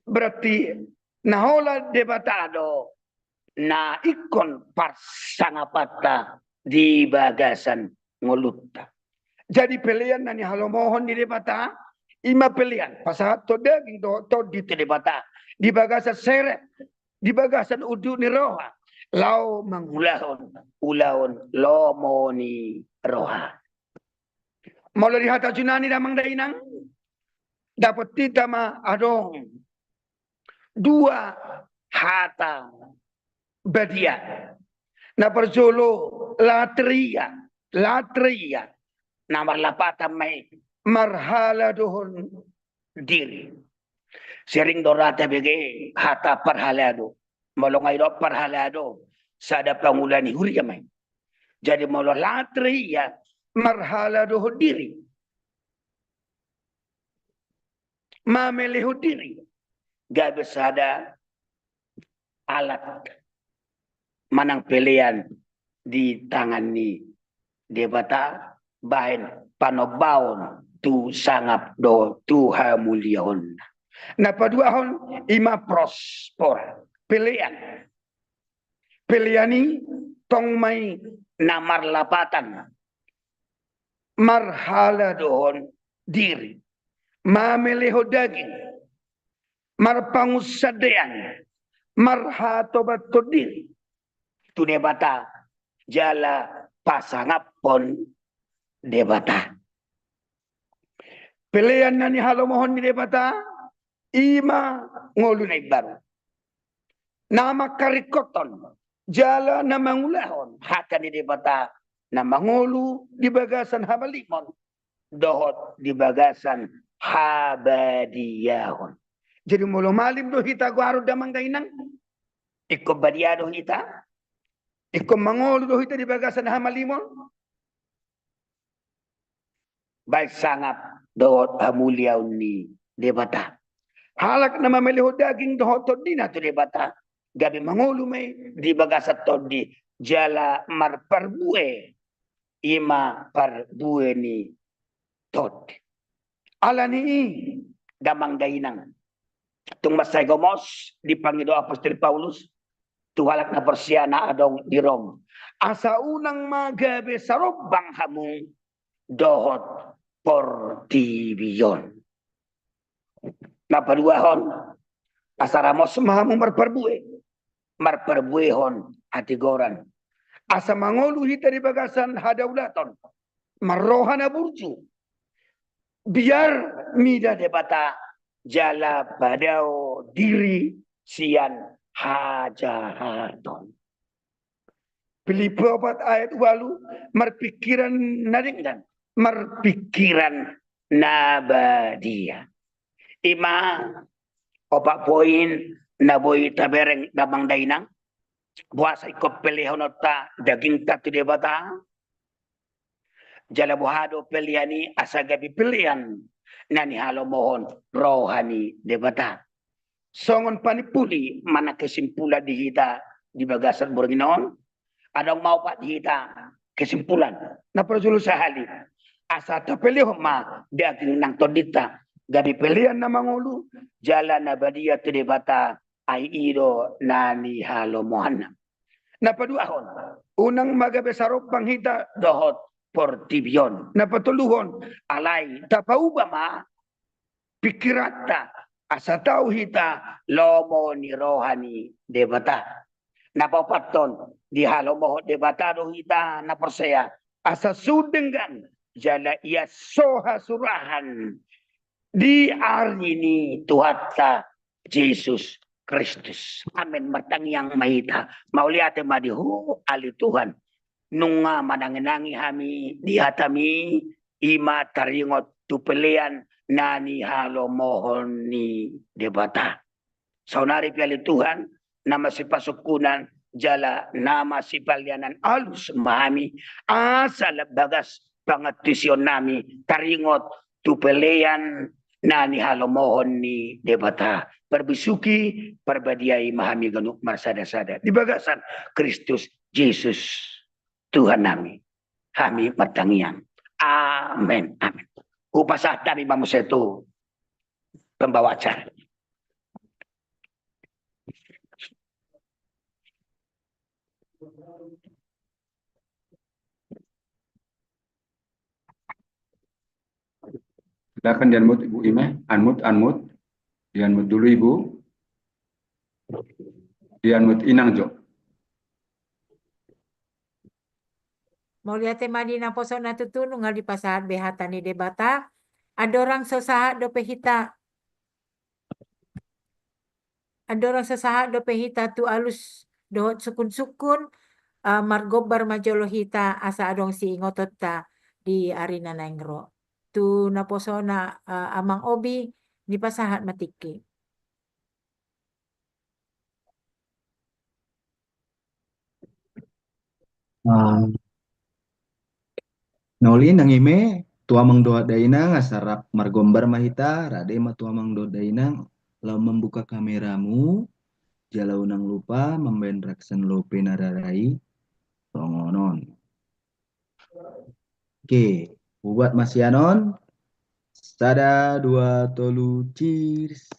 berarti na holan Debata do na ingkon parsangapanta di bagasan ngolunta. Jadi pelean na nihalomohon ni Debata, i ma pelean pasahathon daging dohot tondi tu Debata di bagasan serep, di bagasan unduk ni roha, laho mangulahon ulaon lomo ni roha. Molo di hata Junani damang dainang, dapot hita ma adong dua hata badia. Na parjolo latria, latria. Na marlapatan ma i marhaladohon diri. Sering do ra tabege hata parhalado. Molo nga didok parhalado, sada pangula ni huria ma i. Jadi molo latria, marhaladohon diri, mamelehon diri, gabe sada alat manang pelean di tangan ni Debata, bahen panombaon tu sangap dohot tu hamuliaonna. Na paduahon i ma prospora, pelean. Pelean i tong ma i na marlapatan, marhaladohon diri, mamelehon daging, marpangunsandean, marhatobathon diri tu Debata jala pasangaphon Debata. Pelean na nihalomohon ni Debata i ma ngolu na imbaru, na mangkaringkothon jala na mangulahon hata ni Debata, na mangolu di bagasan hamalimon dohot di bagasan habadiahon. Jadi molo malim do hita goarhon damang dainang, ingkon badia do hita, ingkon mangolu do hita di bagasan hamalimon, bahen sangap dohot hamuliaon ni Debata. Halak na mamelehon daging dohot tondina tu Debata, gabe mangolu ma i di bagasan tondi jala marparbue, i ma parbue ni tondi. Alani i damang dainang, tung mansai gomos dipangido apostel Paulus tu halak na porsea na adong di Rom, asa unang ma gabe sarombang hamu dohot portibi on. Na paduahon, asa ramos ma hamu marparbue, marparbuehon hatigoran, asa mangolu hita di bagasan hadaulaton, marroha na burju, biar mida Debata jala padao diri sian hajahaton. Filipi opat ayat ualu, marpingkiran na denggan, marpingkiran na badia. I ma opat poin na boi tabereng damang dainang, boasa ingkon pelehononta dagingta tu Debata, jala boha do pelean i asa gabe pelean na nihalomohon roha ni Debata. Songon panimpuli manang kesimpulan di hita di bagasan borngin on, adong ma opat di hita kesimpulan. Na parjolo sahali, asa tapelehon ma daging nang tondinta gabe pelean na mangolu jala na badia tu Debata, ai i do na nihalomohonna. Na paduahon, unang ma gabe sarombang hita dohot portibi on. Na patoluhon, alai tapauba ma pingkiranta asa tau hita lomo ni roha ni Debata. Na paopathon, dihalomohon Debata do hita na porsea asa sun denggan jala ia so hasurahan di ari ni Tuhanta Jesus Kristus. Amen. Martangiang ma hita. Mauliate ma di Ho ale Tuhan, nunga manangi-nangi hami di hataMi, i ma taringot tu pelean na nihalomohon ni Debata. Saonari pe ale Tuhan, na masipasungkunan jala na masipalianan, alus ma hami asa lam bagas pangantusionnami taringot tu pelean na nihalomohon ni Debata. Parbisuhi, parbadiai ma hami ganup marsada-sada di bagasan Kristus Jesus Tuhannami. Hami martangiang. Amen. Amen. Hupasahat hami ma muse tu pembawa acara. Silakan di-unmute Ibu Ime, unmute, unmute. Di-unmute dulu Ibu. Di-unmute Inang jo. Mauliate ma di naposo na tutu, nunga dipasahat be hata ni Debata. Andorang so sahat dope hita, andorang so sahat dope hita tu alus dohot sungkun-sungkun, eh, margombar ma jolo hita asa adong siingotonta di ari na naeng ro. Tu naposona, eh, Amang Obi, dipasahat ma tingki. Ah, na uli nang Ime, tu amang dohot dainang, asa rap margombar ma hita, rade ma tu amang dohot dainang, laho membuka kameramu, jala unang lupa mambaen raksan lope na rara i songon on. Oke, hubuat ma sian on. Sada, dua, tolu, cheers.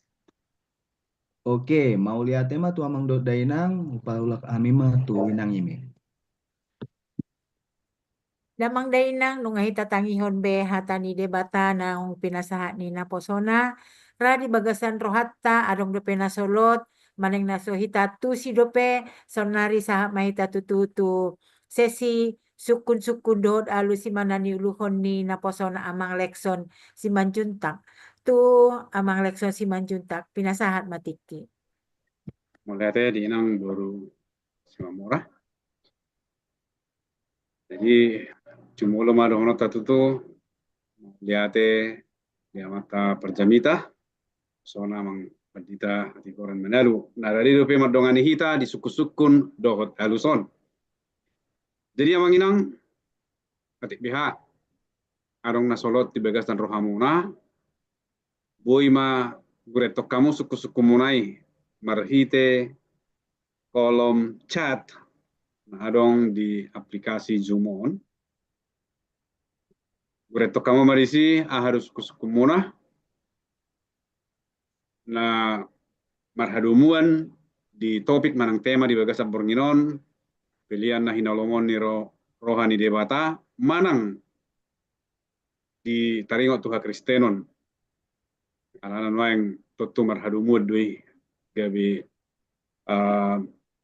Oke, mauliate ma tu amang dohot dainang, hupaulak hami ma tu inang ime. Damang dainang, nunga hita tangihon be hata ni Debata naung pinasahat ni naposona, ra di bagasan rohanta, adong dope na solot, manang na so hita tusi dope, saonari sahat ma hita tutu tu sesi sungkun-sungkun dohot alusi ma na niuluhon ni naposona amang Lekson Simanjuntak. Tu amang Lekson Simanjuntak, pinasahat ma tingki. Mauliate di inang boru Simamora. Jadi, jumolo ma dohononta tutu, mauliate di amanta parjamita, sona amang pandita hatigoran Manalu, na rade dope mandongani hita di sungkun-sungkun dohot alus on. Jadi amang inang, atik beha, adong na solot di bagasan rohamuna, boi ma gurenghon hamu sungkun-sungkunmuna i marhite kolom chat na adong di aplikasi Zoom on. Gurenghon hamu ma disi aha do sungkun-sungkunmuna na marhadomuan di topik manang tema di bagasan borngin on, pelean na hinalomohon ni ro-, roha ni Debata, manang di taringot tu hakristenon. Alana nuaeng tontu marhadomuan do i gabe, ah,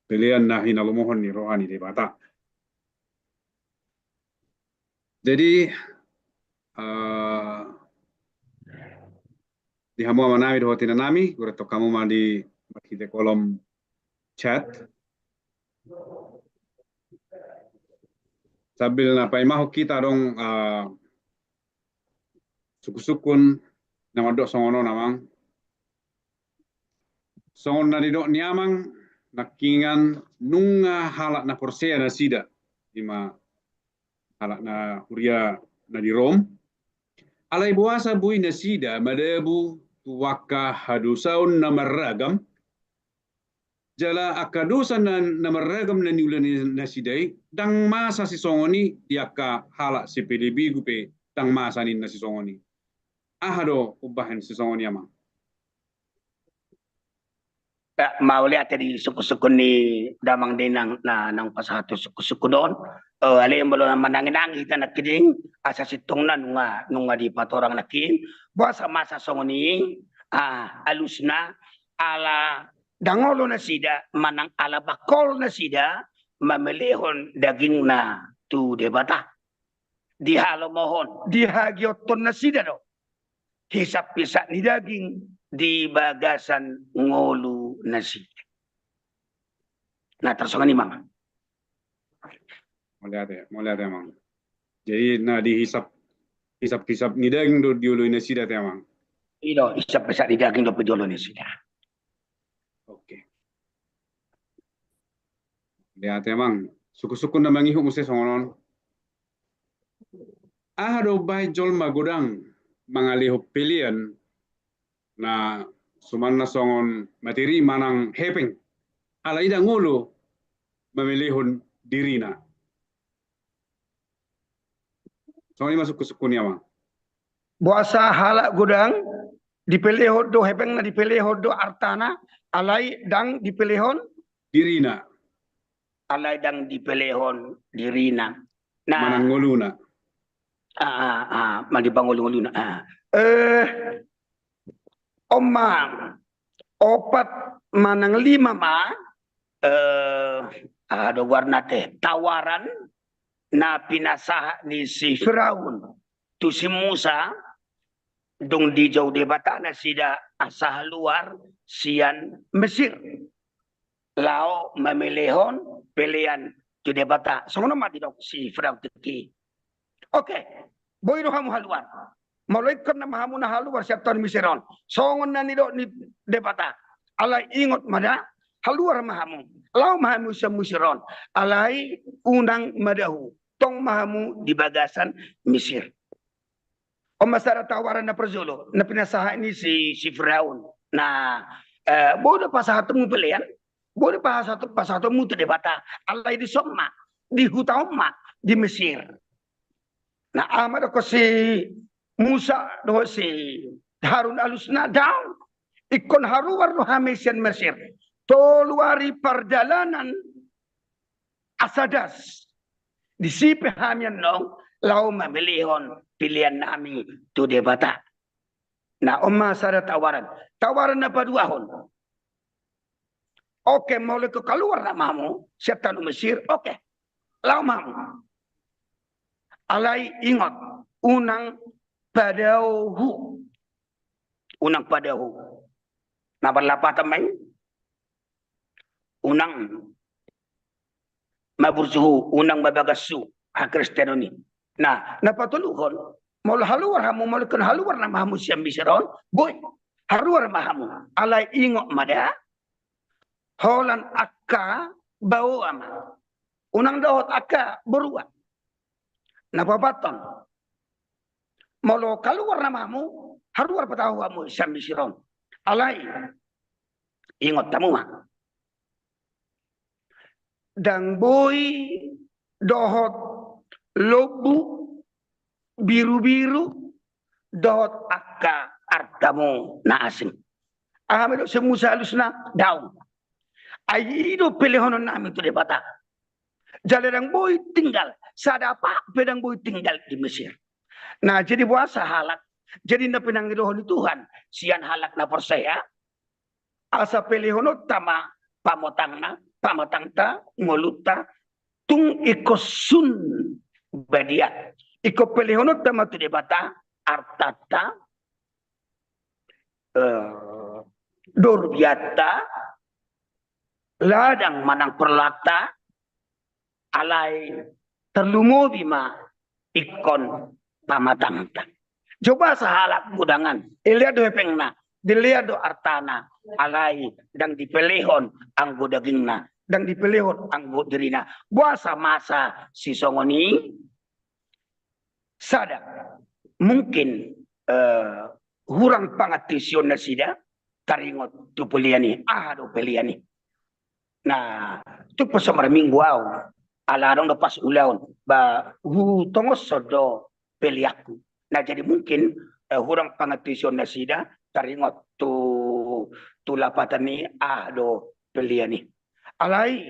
pelean na hinalomohon ni roha ni Debata. Jadi, ah, di hamu amanami dohot inanami, gurenghon hamu ma di marhite kolom chat. Sambil na paimahon hita adong, ah, sungkun-sungkun na mandok songon on amang. Songon na nidok ni amang, nangkiningan nunga halak na porsea nasida, ima halak na huria na di Rom. Alai boasa boi nasida madabu tu angka hadosaon na marragam, jala angka dosa na, na marragam na niula ni nasida i, ndang masa sisongon i di angka halak sipelebegu pe, ndang masa ninna sisongon i. Aha do umbahen sisongon i amang? Ya, mauliate di sungkun-sungkun ni damang dainang na, naung pasahat tu sungkun-sungkun on. Eh, alai molo na manangi-nangi hita nangkining, asa sintongna nunga, nunga dipatorang nangkin. Boasa masa songon i, ah, alusna, ala ndang olo nasida, manang ala bangkol nasida, mamelehon dagingna tu Debata. Dihalomohon, dihagihothon nasida do hisap-hisap ni daging di bagasan ngolu nasida. Nah, tarsongon i ma. Mauliate, mauliate amang. Jadi, na dihisap, hisap-hisap ni daging do dioloi nasida te amang. I do, hisap-hisap ni daging do pe dioloi nasida. Oke. Mauliate amang, sungkun-sungkun na mangihut muse songon on. Aha do umbahen jolma godang mangalehon pelean na sumanna songon materi manang hepeng, alai ndang olo mamelehon dirina? Songon i ma sungkun-sungkun i amang. Boasa halak godang dipelehon do hepengna, dipelehon do artana, alai ndang dipelehon dirina. Alai ndang dipelehon dirina. Nah, manang ngoluna. Ah, ah, ah, manang di pangolu-ngoluna. Ah. Eh, on ma, opat manang lima ma, eh, aha do goarna te, tawaran na pinasahat ni si Firaun tu si Musa, dung dijou Debata nasida asa haluar sian Mesir laho mamelehon pelean tu Debata. Songon on ma didok si Firaun tingki. Oke, boi do hamu haluar. Molo ingkon nama hamu na haluar sian toru Mesir on, songon na nidok ni Debata. Alai ingot ma da, haluar ma hamu, laho ma hamu sian Mesir on. Alai unang madahu, tong ma hamu di bagasan Mesir. On ma sada tawaran na parjolo na pinasahat ni si, si Firaun. Nah, eh, boi do pasahatonmu pelean? Boi do pasahat, pasahatonmu tu Debata, alai dison ma, di huta on ma, di Mesir. Nah, aha ma dohonon si Musa dohot si Harun alusna, daong, ingkon haruar do hami sian Mesir. Tolu ari pardalanan asa das. Disi pe hami annon laho mamelehon pelean nami tu Debata. Nah, on ma sada tawaran. Tawaran na paduahon. Oke, molo ingkon kaluar nama hamu sian tano Mesir, oke. Laho ma hamu. Alai ingot, unang padaohu. Unang padaohu. Na marlapatan ma i. Unang maburjuhu, unang mabagashu hakristenon i. Nah, na patoluhon, molo haluar hamu, molo ingkon haluar nama hamu sian Mesir on, boi, haluar ma hamu. Alai ingot ma da, holan angka baoa ma. Unang dohot angka borua. Na paopathon, molo kaluar nama hamu, haluar padaohu hamu sian Mesir on. Alai ingot hamu ma, ndang boi dohot lombu, birubiru, dohot angka artamu na asing. Aha ma dohonon si Musa alusna, daong. Ai i do pelehonon nami tu Debata. Jala ndang boi tinggal, sada apak pe ndang boi tinggal di Mesir. Nah, jadi boasa halak, jadi na pinangidohon ni Tuhan sian halak na porsea, asa pelehononta ma pamatangna, pamatangta, ngolunta, tung ingkon sun badia. Ingkon pelehononta ma tu Debata artanta, eh, dorbianta, ladang manang porlakta, alai tarlumobi ma ingkon pamatangta. Jala boasa halak godangan, dilean do hepengna, dilean do artana, alai ndang dipelehon anggo dagingna, ndang dipelehon anggo dirina. Boasa masa sisongon i? Sada, mungkin, eh, hurang pangantusion nasida taringot tu pelean i. Aha do pelean i? Nah, tung pe so marminggu au, ala adong do pas ulaon, ba hutongoshon do peleanku. Nah, jadi mungkin, eh, hurang pangantusion nasida taringot tu, tu lapatan i, aha do pelean i. Alai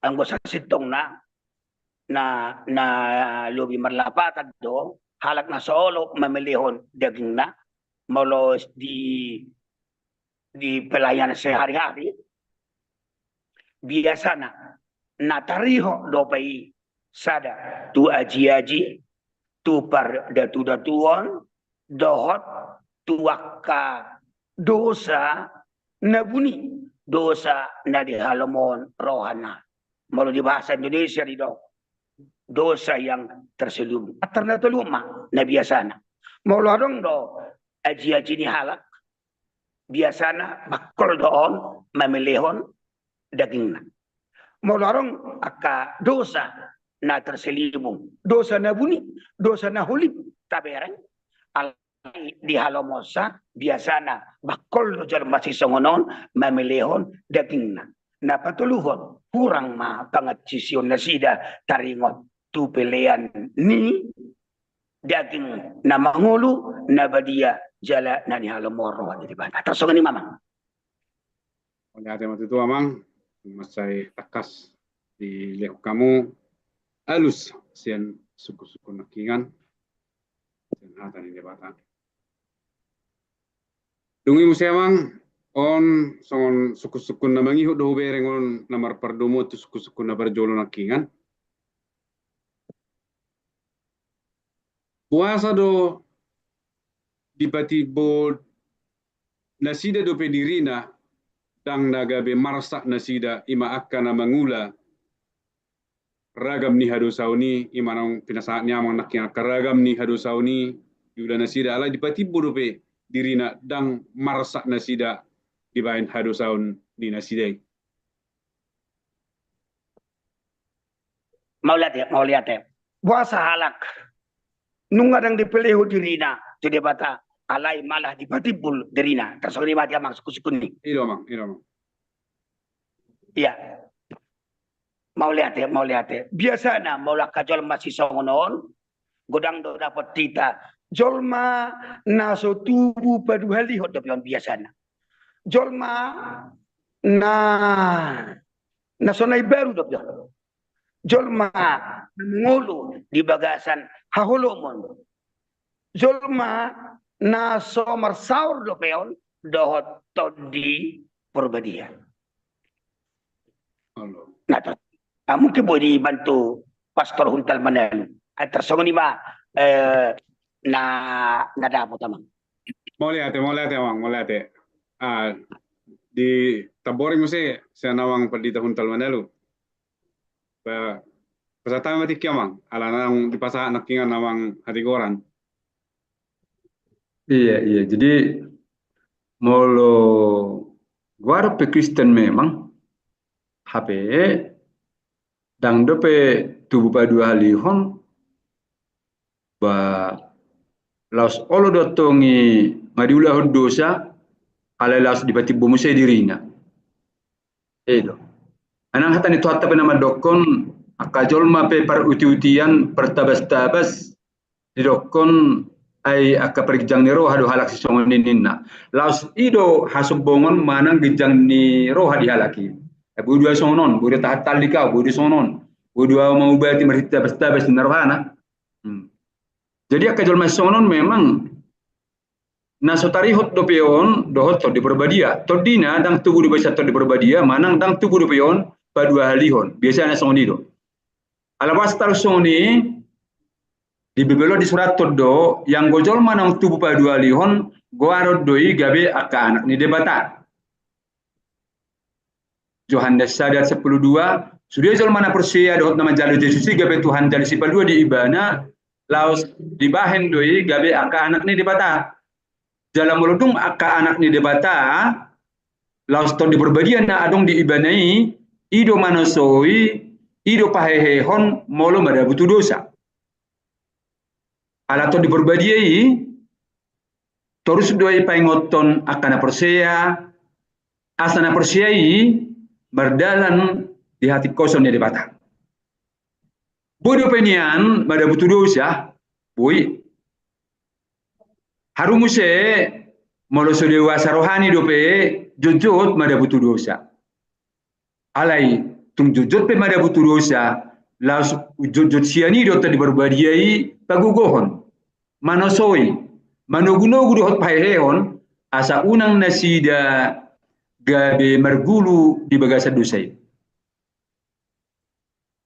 anggo sasintongna, na, na lobi marlapatan do halak na so olo mamelehon dagingna, molo di, di pelayanan sehari-hari, biasana na tarihot dope i sada tu aji-aji, tu pardatudatuon, dohot tu angka dosa na buni, dosa na di halomohon rohana. Molo di bahasa Indonesia didok dosa yang terselubung. Antar na tolu ma na biasana. Molo adong do aji-aji ni halak, biasana bangkol do on mamelehon dagingna. Molo adong angka dosa na terselubung, dosa na buni, dosa na holim tabereng, alai di halomohonsa biasana bangkol do jolma sisongon on mamelehon dagingna. Na patoluhon, hurang ma pangantusion nasida taringot tu pelean ni daging na mangolu, na badia, jala na nihalomohon roha ni Debata. Tarsongon i ma, Amang. Mauliate ma tutu, Amang. Mansai tangkas dilehon hamu alus sian sungkun-sungkun nangkiningan, sian hata ni Debata. Dung i muse, Amang, on songon sungkun-sungkun na mangihut do hubereng on na marpardomuan tu sungkun-sungkun na parjolo nangkiningan. Boasa do dipatimbul nasida dope dirina, ndang na gabe marsak nasida, i ma angka na mangula ragam ni hadosaon i, i ma naung pinasahat ni Amang nangkin, angka ragam ni hadosaon i diula nasida, alai dipatimbul dope dirina, ndang marsak nasida dibahen hadosaon ni nasida i. Mauliate, mauliate. Boasa halak nunga ndang dipelehon dirina tu Debata, alai malah dipatimbul dirina? Tarsongon i ma di Amang sungkun-sungkun i. I do, Amang, i do, Amang. Ia. Mauliate, mauliate. Biasana molo angka jolma sisongon on, godang do dapot hita. Jolma na so tubu paduahalihon dope on biasana. Jolma na, na so na imbaru dope on. Jolma na mangolu di bagasan haholomon. Jolma na so marsaor dope on dohot Tondi Porbadia. Nah, terus, ah, mungkin boleh dibantu Pastor Huntal Manalu. Ah, tarsongon i ma, eh, na, na dapot, Amang. Mauliate, mauliate, Amang, mauliate. Ah, di Tambori muse, sian Amang Pandita Huntal Manalu. Ba, pasahat ma tingki, Amang, ala naung dipasahat nangkiningan Amang Hatigoran. Iya, iya. Jadi, molo goar pe Kristen memang, hape, ndang dope tubu paduahalihon, ba, laos olo do antong i nga diulahon dosa, alai laos dipatimbo muse dirina. I do. Manang hata ni Tuhanta pe na mandokkon, angka jolma pe parutiutian, partabastabas, didokkon ai angka parginjang ni roha do halak sisongon i ninna. Laos i do hasombongon manang ginjang ni roha di halak i. Eh, boi do ahu songon on, boi do tahan talik ahu, boi do songon on. Boi do ahu mangubati marhite tabastabas ninna rohana. Hmm. Jadi angka jolma sisongon on memang na so tarihot dope on dohot Tondi Porbadia. Tondina ndang tubu dope sian Tondi Porbadia, manang ndang tubu dope on paduahalihon. Biasana songon i do. Ala boasa taruhon songon i, di Bibel on disurathon do, ianggo jolma naung tubu paduahalihon, goaron do i gabe angka anak ni Debata. Johannes sada sampulu dua, sude jolma na porsea dohot na manjalo Jesus i gabe Tuhan jala Sipalua di ibana, laos dibahen do i gabe angka anak ni Debata. Jala molo dung angka anak ni Debata, laos Tondi Porbadia na adong di ibana i, i do manosoi, i do pahehehon molo madabu tu dosa. Ala Tondi Porbadia i, torus do i paingothon angka na porsea, asa na porsea i mardalan di hatingkoson ni Debata. Boi dope nian madabu tu dosa, boi. Haru muse molo so dewasa rohani dope jotjot madabu tu dosa. Alai tung jotjot pe madabu tu dosa, laos jotjot sian i do Tondi Porbadia i pagogohon, manosoi, manogunogu dohot pahehehon, asa unang nasida gabe margulu di bagasan dosa i.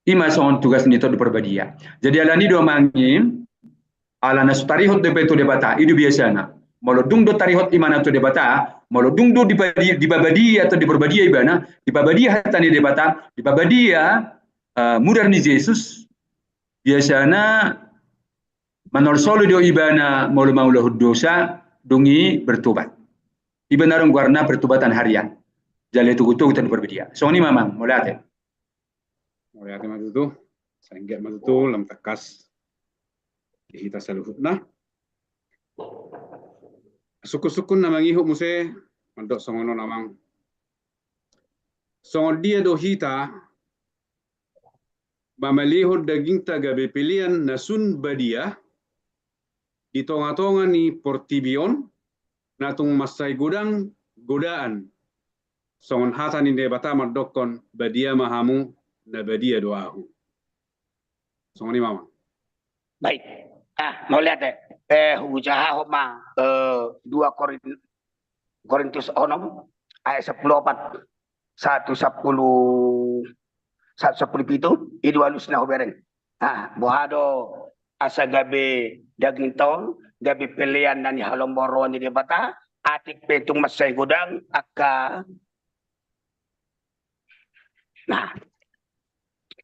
I ma songon tugas ni Tondi Porbadia. Jadi alani do, Amang, i, ala na so tarihot dope tu Debata, i do biasana. Molo dung do tarihot ibana tu Debata, molo dung do dipadi-, dipabadia Tondi Porbadia ibana, dipabadia hata ni Debata, dipabadia, eh, mudar ni Jesus, biasana manolsoli do ibana molo mangulahon dosa, dung i bertobat. I ma na adong goarna pertobatan harian. Jala itogutogu Tondi Porbadia. Songon i ma, Amang, mauliate. Mauliate ma tutu, sai anggiat ma tutu lam tangkas di hita saluhutna. Sungkunsungkun na mangihut muse mandok songon on, Amang. Songon dia do hita mamalehon dagingta gabe pelean na sun badia di tongatonga ni portibi on, na tung mansai godang godaan. Songon hata ni Debata mandokkon, badia ma hamu, na badia do ahu. Songon i ma, Amang. Baik. Ah, mauliate. Eh, hujahahon ma, eh, dua Korin-, Korintus onom, ayat sampulu opat, sahat tu sampulu, sahat sampulu pitu, i do alusna hubereng. Ah, boha do asa gabe dagingta on, gabe pelean na nihalomohon roha ni Debata, atik pe tung mansai godang angka. Nah,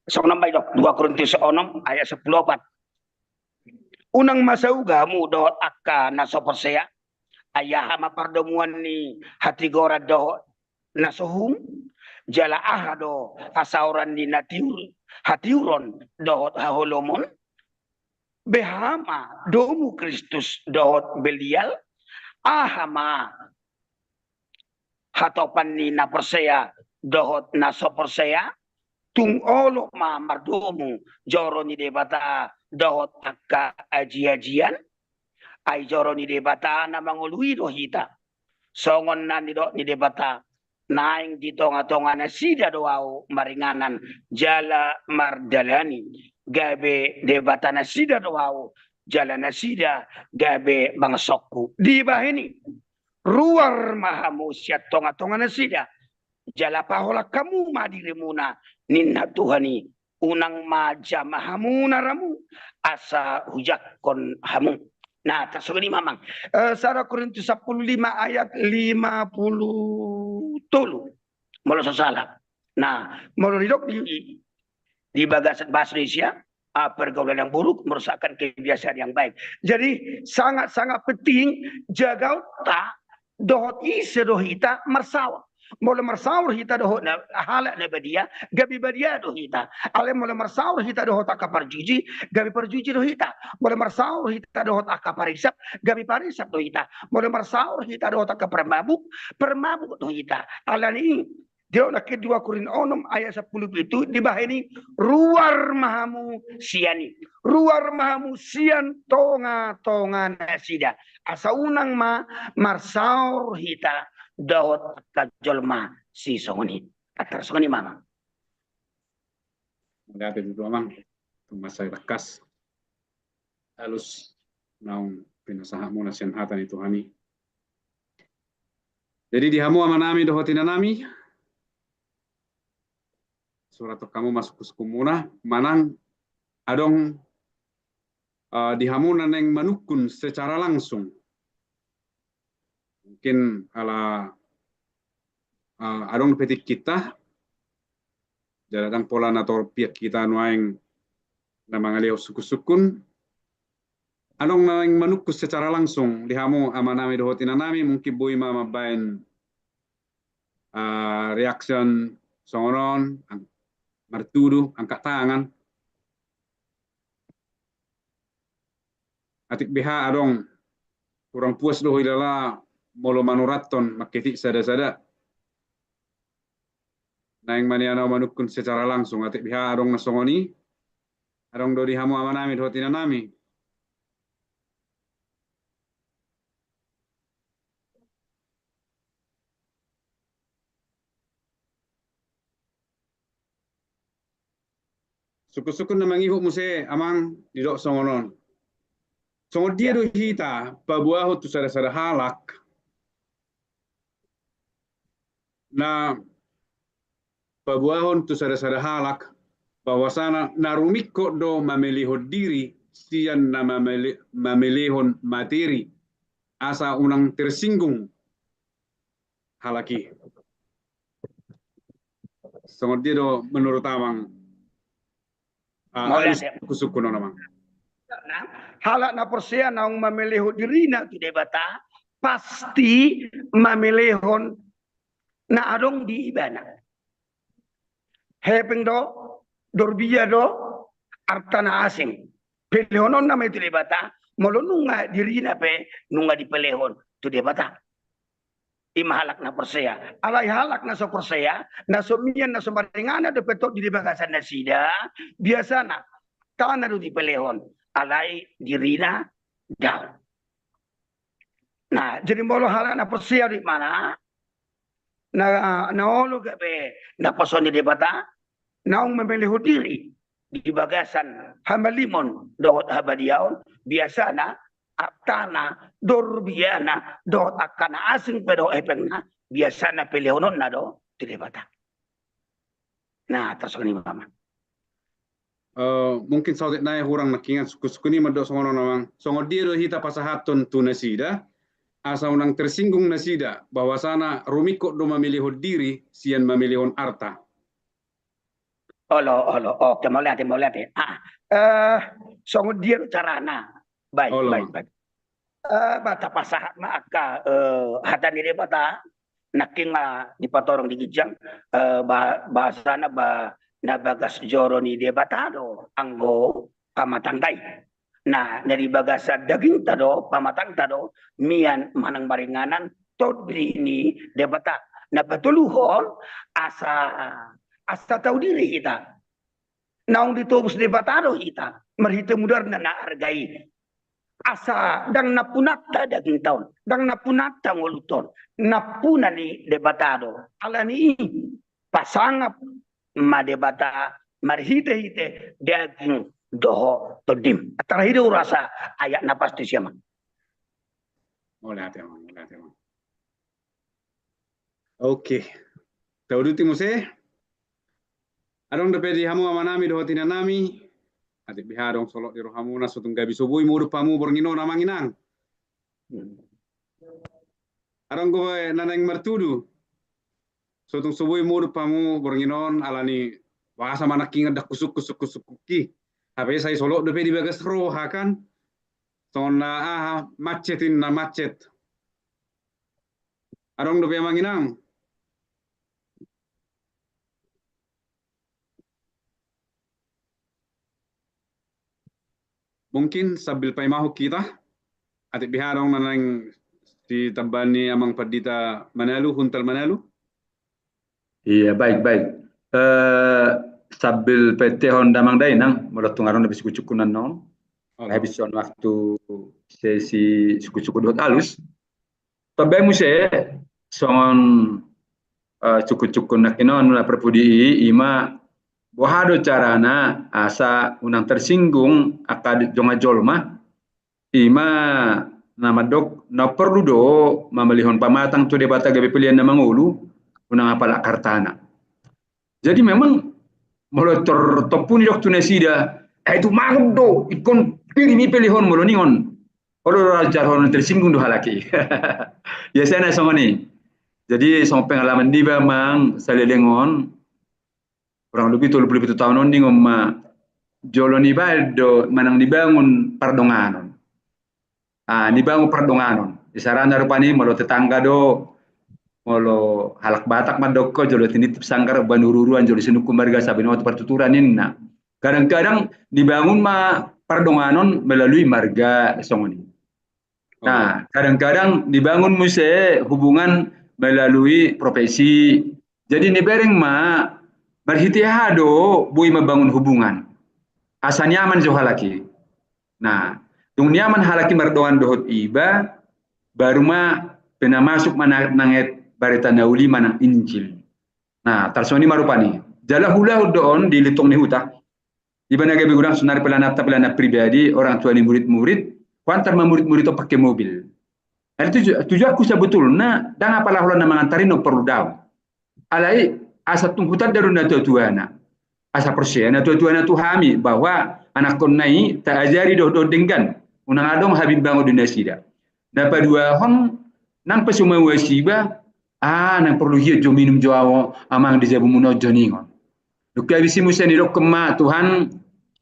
songon on ma didok, dua Korintus onom ayat sampulu opat. Unang ma sauga hamu dohot angka na so porsea, ai aha ma pardomuan ni hatigoran dohot na so hum, jala aha do hasaoran ni na tiur, hatiuron dohot haholomon? Beha ma domu Kristus dohot Belial? Aha ma hatopan ni na porsea dohot na so porsea, tung olo ma mardomu joro ni Debata dohot angka aji-ajian. Ai joro ni Debata na mangoloi do hita. Songon na nidok ni Debata, naeng di tonga-tonga nasida do ahu maringanan jala mardalani, gabe Debata nasida do ahu, jala nasida gabe bangsongku. Dibahen i, ruar ma hamu sian tonga-tonga nasida, jala paholang hamu ma dirimuna, ninna Tuhan i, unang ma jamah hamu na ramu, asa hujangkon hamu. Nah, tarsongon i ma amang. Eh, sada Korintus sampulu lima ayat lima pulu tolu. Molo so sala. Nah, molo didok di, di bagasan bahasa Indonesia, ah, pergaulan yang buruk merusakkan kebiasaan yang baik. Jadi sangat-sangat penting jagaonta dohot ise do hita marsaor. Molo marsaor hita dohot na, halak na badia, gabe badia do hita. Alai molo marsaor hita dohot angka parjuji, gabe parjuji do hita. Molo marsaor hita dohot angka parisap, gabe parisap do hita. Molo marsaor hita dohot angka parmabuk, parmabuk do hita. Alani i, didok nangkin dua Korintus onom ayat sampulu pitu, dibahen i, ruar ma hamu sian i. Ruar ma hamu sian tonga-tonga nasida. Asa unang ma marsaor hita dohot angka jolma sisongon i. Tarsongon i ma amang. Mauliate tutu amang, tung mansai tangkas, alus naung pinasahatmuna sian hata ni Tuhan i. Jadi di hamu amanami dohot inanami, surathon hamu ma sungkunsungkunmuna, manang adong, eh, di hamu na naeng manungkun secara langsung. Mungkin ala, eh, adong dope tingkinta, jala ndang pola na torop hita nuaeng na mangalehon sungkunsungkun. Adong na naeng manungkun secara langsung di hamu amanami dohot inanami, mungkin boi ma mambahen, eh, reaction songon on, ang-, martudu, angkat tangan. Atik beha adong kurang puas do ho ilala molo manurathon mangketik sada-sada. Naeng ma nian ahu manungkun secara langsung, atik beha adong na songon i, adong do di hamu amanami dohot inanami. Sungkunsungkun na mangihut muse amang didok songon on. Songon dia do hita paboahon tu sada-sada halak, na paboahon tu sada-sada halak bahwasana na rumingkot do mamelehon diri sian na mamele-, mamelehon materi, asa unang tersinggung halak i. Songon dia do menurut amang, ah, mauliate, alus sungkunsungkun on amang. Halak na porsea naung mamelehon dirina tu Debata pasti mamelehon na adong di ibana. Hepeng do, dorbia do, arta na asing. Pelehononna ma i tu Debata, molo nunga dirina pe nunga dipelehon tu Debata. I ma halak na porsea. Alai halak na so porsea, na so mian, na so maringanan dope tong di bagasan nasida, biasana artana do dipelehon, alai dirina daong. Nah, jadi molo halak na porsea do i mana, na, na olo gabe naposo ni Debata, naung mamelehon diri di bagasan hamalimon dohot habadiaon, biasana artana, dorbiana dohot angka na asing pe dohot hepengna, biasana pelehononna do tu Debata. Nah, tarsongon i ma amang. Eh, mungkin saotik nai hurang nangkiningan sungkunsungkun i mandok songon on amang. Songon dia do hita pasahathon tu nasida, asa unang tersinggung nasida, bahwasana rumingkot do mamelehon diri sian mamelehon arta. Olo, olo, oke, mauliate, mauliate. Ah, eh, songon dia do carana. Baik, olo, baik, baik. Eh, ba tapasahat ma angka, eh, hata ni Debata, nangkin ma dipatorang di ginjang, eh, ba-, bahasana ba-, na bagas joro ni Debata do anggo pamatangta i. Nah, na di bagasan dagingta do, pamatangta do, mian manang maringanan, tondi ni Debata. Na patoluhon, asa, asa tahu diri hita. Naung ditobus Debata do hita marhite mudarna na arga i. Asa ndang nampunanta dagingta on, ndang nampunanta ngolunta on, nampuna ni Debata do. Alani i, pasangap ma Debata marhitehite daging dohot tondim. Terakhir urasa ayat na pas tu siama. Mauliate, Amang, mauliate, Amang. Oke. Tauduti muse. Adong dope di hamu amanami dohot inanami. Atik beha adong solot di rohamuna, so tung gabe so boi modom hamu borngin on, Amang, Inang. Adong dope na naeng martudu. So tung so boi modom hamu borngin on, alani boasa ma nangkiningan ndang husungkun-sungkun-sungkunki. Hape sai solot dope di bagas roha kan. Songon na aha, macet inna, macet. Adong dope, Amang, Inang. Mungkin sambil paimahon hita, atik beha adong na naeng ditambahon ni Amang Pandita Manalu, Huntal Manalu. Iya, baik, baik. Eh, sambil paetehon damang dainang, molo tung adong na be sungkun-sungkunan on. Oke. Habis on waktu sesi sungkun-sungkun dohot alus. Tabaen muse songon, eh, sungkun-sungkun nangkin on na parpudi i, ima boha do carana asa unang tersinggung angka jongan jolma, ima na mandok na porlu do mamelehon pamatang tu Debata gabe pelean na mangolu, unang apalak hartana. Jadi memang molo tor tompu nidok tu nasida, eh, itu magot do, ingkon pirim i pelehon molo ningon. Olo do raja, olo tersinggung do halak i. Biasana songon i. Jadi songon pengalaman niba, Amang, saleleng on, kurang lebih tolu pulu pitu taon on ningon ma, jolo nibaen do manang nibangun pardonganon. Ah, nibangun pardonganon. Isarana rupani molo tetangga do, molo halak Batak mandok ho, jolo tinitip sanggar umbahen uruuruan, jolo sinungkun marga asa binoto partuturan ninna. Kadang-kadang dibangun ma pardonganon melalui marga songon i. Nah, kadang-kadang dibangun muse hubungan melalui profesi. Jadi nibereng ma marhite aha do boi mambangun hubungan. Asa nyaman jo halak i. Nah, dung nyaman halak i mardongan dohot iba, baru ma pinamasuk ma na-, nanget barita na uli manang Injil. Nah, tarsongon i ma rupani. Jala hulahon do on di lintong ni huta. Iba na gabe godang sonari pelananta, pelanan pribadi, orang tua ni murid-murid, huantar ma murid-murid on pake mobil. Jadi tuju-, tujuanku sebetulna, ndang apala holan na mangantar i na porlu daong. Alai, asa tung hutanda do natuatuana. Asa porsea natuatuana tu hami, bahwa anakkonna i taajari dohot, dohot denggan. Unang adong habimbangon di nasida. Na paduahon, nang pe so mauas iba, ah, nang porlu hiot jo minum jo ahu, Amang, di jabumuna on jo ningon. Dung habis i muse nidokkon ma Tuhan,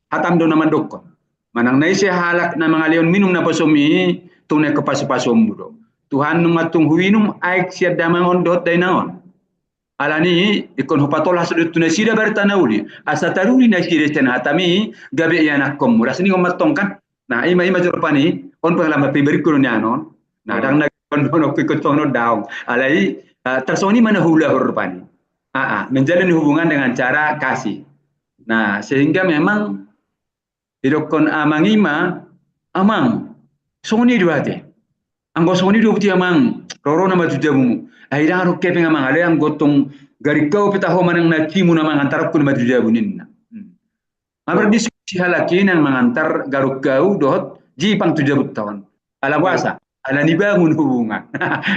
hatam do na mandokkon. Manang na ise halak na mangalehon minum naposom i, tung naeng pasupasu-pasuonmu do. Tuhan, nunga tung huinum aek sian damang on dohot dainang on. Alani i, ingkon hupatolhas do tu nasida barita na uli. Asa taruli nasida sian hatami, gabe ianakkonmu. Las ningon ma antong kan. Nah, ima, ima jo rupani, on pengalaman pribadingku do nian on. Nah, ndang na on, on, on, ikut songon on daong. Alai, eh, tarsongon i ma na huulahon rupani. Ah, ah, menjalin hubungan dengan cara kasih. Nah, sehingga memang didokkon Amang i ma, Amang, songon i do ate. Anggo songon i do buti Amang, rorona ma tu jabumu. Ai ndang adong hepeng Amang, alai anggo tong garing hau pe taho manang na cimuna mangantar, anggo na ma tu jabu ninna. Hmm. Maberdiskusi halak i nang mangantar garing hau dohot jipang tu jabunta on. Ala boasa? Ala nibangun hubungan.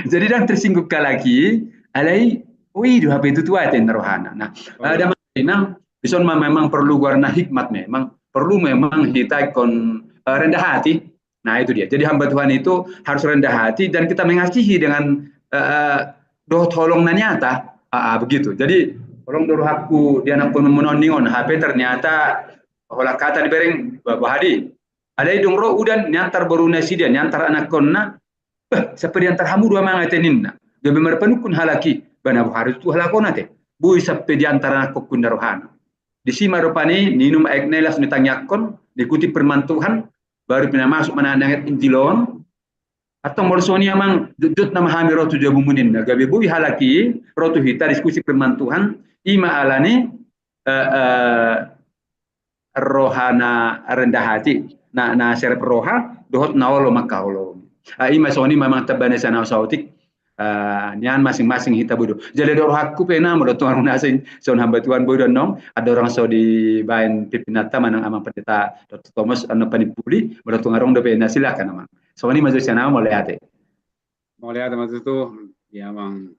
Jadi ndang tersinggung halak i, alai, oh, i do hape tutu ate ninna rohana. Nah, eh, damang dainang, dison ma memang perlu goarna hikmat memang, perlu memang hita ingkon, eh, rendah hati. Nah, itu dia. Jadi hamba Tuhan itu harus rendah hati dan kita mengasihi dengan, eh, eh, dohot holong na nyata. Ah, ah, begitu. Jadi, holong do rohangku di anakkonmuna on ningon, hape ternyata holan hata dibereng, bah, bah, hadi. Alai dung ro udan niantar boru nasida, niantar anakkonna, bah, sampe diantar hamu do Amang ate ninna. Gabe marpanungkun halak i, bah, na boha do tutu halak on ate. Boi sampe diantar anakkonku ninna rohana. Disi ma rupani niinum aekna i laos ditangiangkon, diikuti firman Tuhan, baru pinamasuk ma nanget Injil on, Antong molo songon i amang, jotjot nama hami ro tu jabumuna, gabe boi halak i ro tu hita diskusi firman Tuhan, i ma alani, eh, eh, roha na rendah hati, na, na serep roha, dohot na olo mangkaholongi. Ah, i ma songon i ma amang tamba ni sian hami saotik, ah, nian masing-masing hita boi do. Jala di rohangku pe na, molo tung adong na asing, songon hamba Tuhan boi do annon, andorang so dibaen pimpinanta manang amang pendeta Doktor Thomas, annon panimpuli, molo tung adong dope na silakan amang. Songon i ma jo sian hami, mauliate. Mauliate ma tutu, ya amang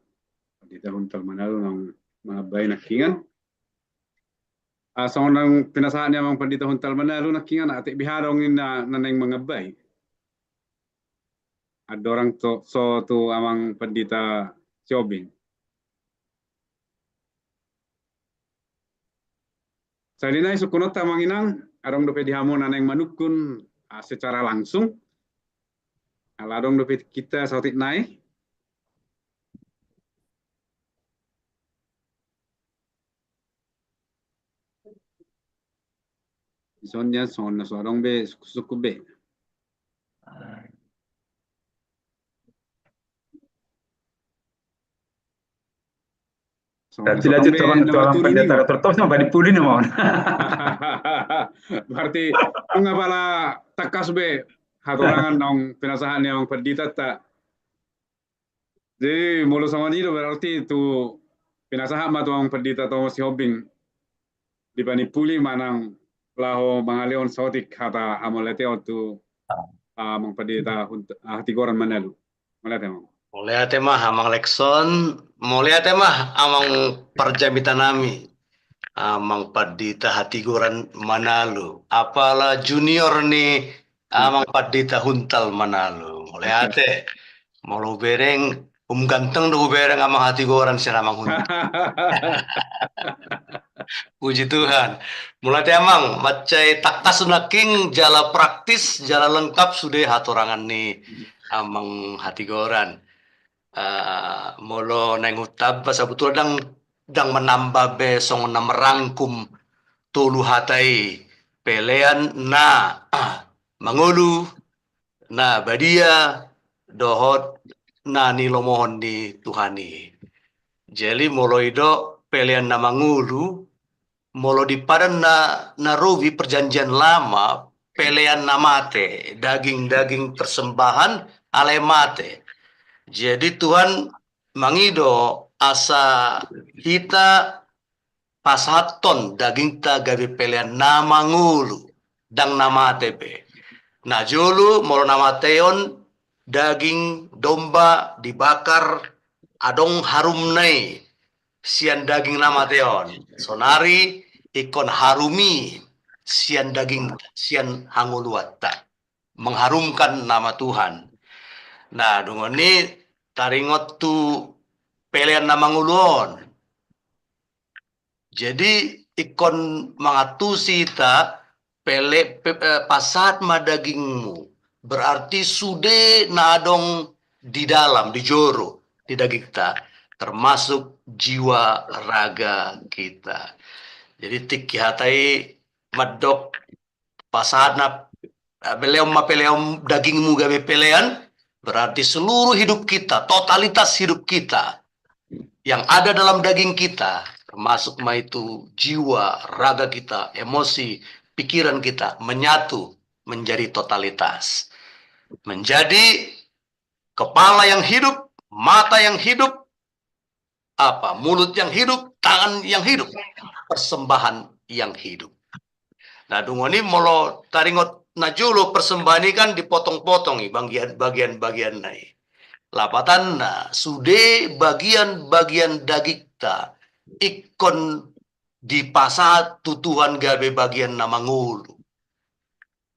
pendeta Huntal Manalu naung mangabbai nangkiningan. Ah, songon naung pinasahat ni amang pendeta Huntal Manalu nangkiningan, atik beha adong ninna na naeng mangabbai. Andorang so tu amang pendeta Sihombing. Sahali nai sungkunonta amang inang, adong dope di hamu na naeng manungkun, ah, secara langsung. Ala adong dope kita saotik nai. Dison nian songon na so adong be, sungkun-sungkun be. Berarti lanjut tu amang pendeta terus, amang panimpuli nama on. Berarti nunga pala tangkas be hatorangan naung pinasahat ni amang pendetanta. Jadi molo songon i do berarti tu pinasahat ma tu amang pendeta Thomas Sihombing di panimpuli manang laho mangalehon saotik hata hamauliateon tu, ah, amang pendeta Hunt-, ah, Hatigoran Manalu. Mauliate amang. Mauliate ma amang Lexon, mauliate ma amang parjamita nami, amang pendeta Hatigoran Manalu, apala junior ni amang pendeta Huntal Manalu. Mauliate. Molo hubereng, um ganteng do hubereng amang Hatigoran sian amang Huntal. Puji Tuhan. Mauliate amang, mansai tangkas nangkin jala praktis, jala lengkap sude hatorangan ni amang Hatigoran. Eh, molo naeng hutamba, sabotulna ndang, ndang manamba be songon na merangkum tolu hata i, pelean na, ah, mangolu, na badia, dohot na nilomohon ni Tuhan i. Jadi molo i do pelean na mangolu, molo di padan na, na robi perjanjian lama, pelean na mate, daging-daging persembahan alai mate. Jadi Tuhan mangido asa hita pasahathon dagingta gabe pelean na mangolu, ndang na mate be. Na jolo molo na mate on daging domba dibakar, adong harumna i sian daging na mate on. Sonari ingkon harum i sian daging, sian hangoluanta. Mengharumkan nama Tuhan. Nah, dungon i taringot tu pelean na mangolu on. Jadi ingkon mangantusi hita, pele-, pe-, eh, pasahat ma dagingmu. Berarti sude na adong di dalam, di joro, di dagingta, termasuk jiwa raga kita. Jadi tingki hata i mandok pasahat na, eh, peleon ma, peleon dagingmu gabe pelean, berarti seluruh hidup kita, totalitas hidup kita yang ada dalam daging kita, termasuk ma itu jiwa, raga kita, emosi, pikiran kita, menyatu menjadi totalitas. Menjadi kepala yang hidup, mata yang hidup, apa, mulut yang hidup, tangan yang hidup, persembahan yang hidup. Nah, dungon i molo taringot na jolo persembahan i kan dipotong-potong i bagian, bagian-bagianna i. Lapatanna, sude bagian-bagian dagingta ingkon dipasahat tu Tuhan gabe bagian na mangolu.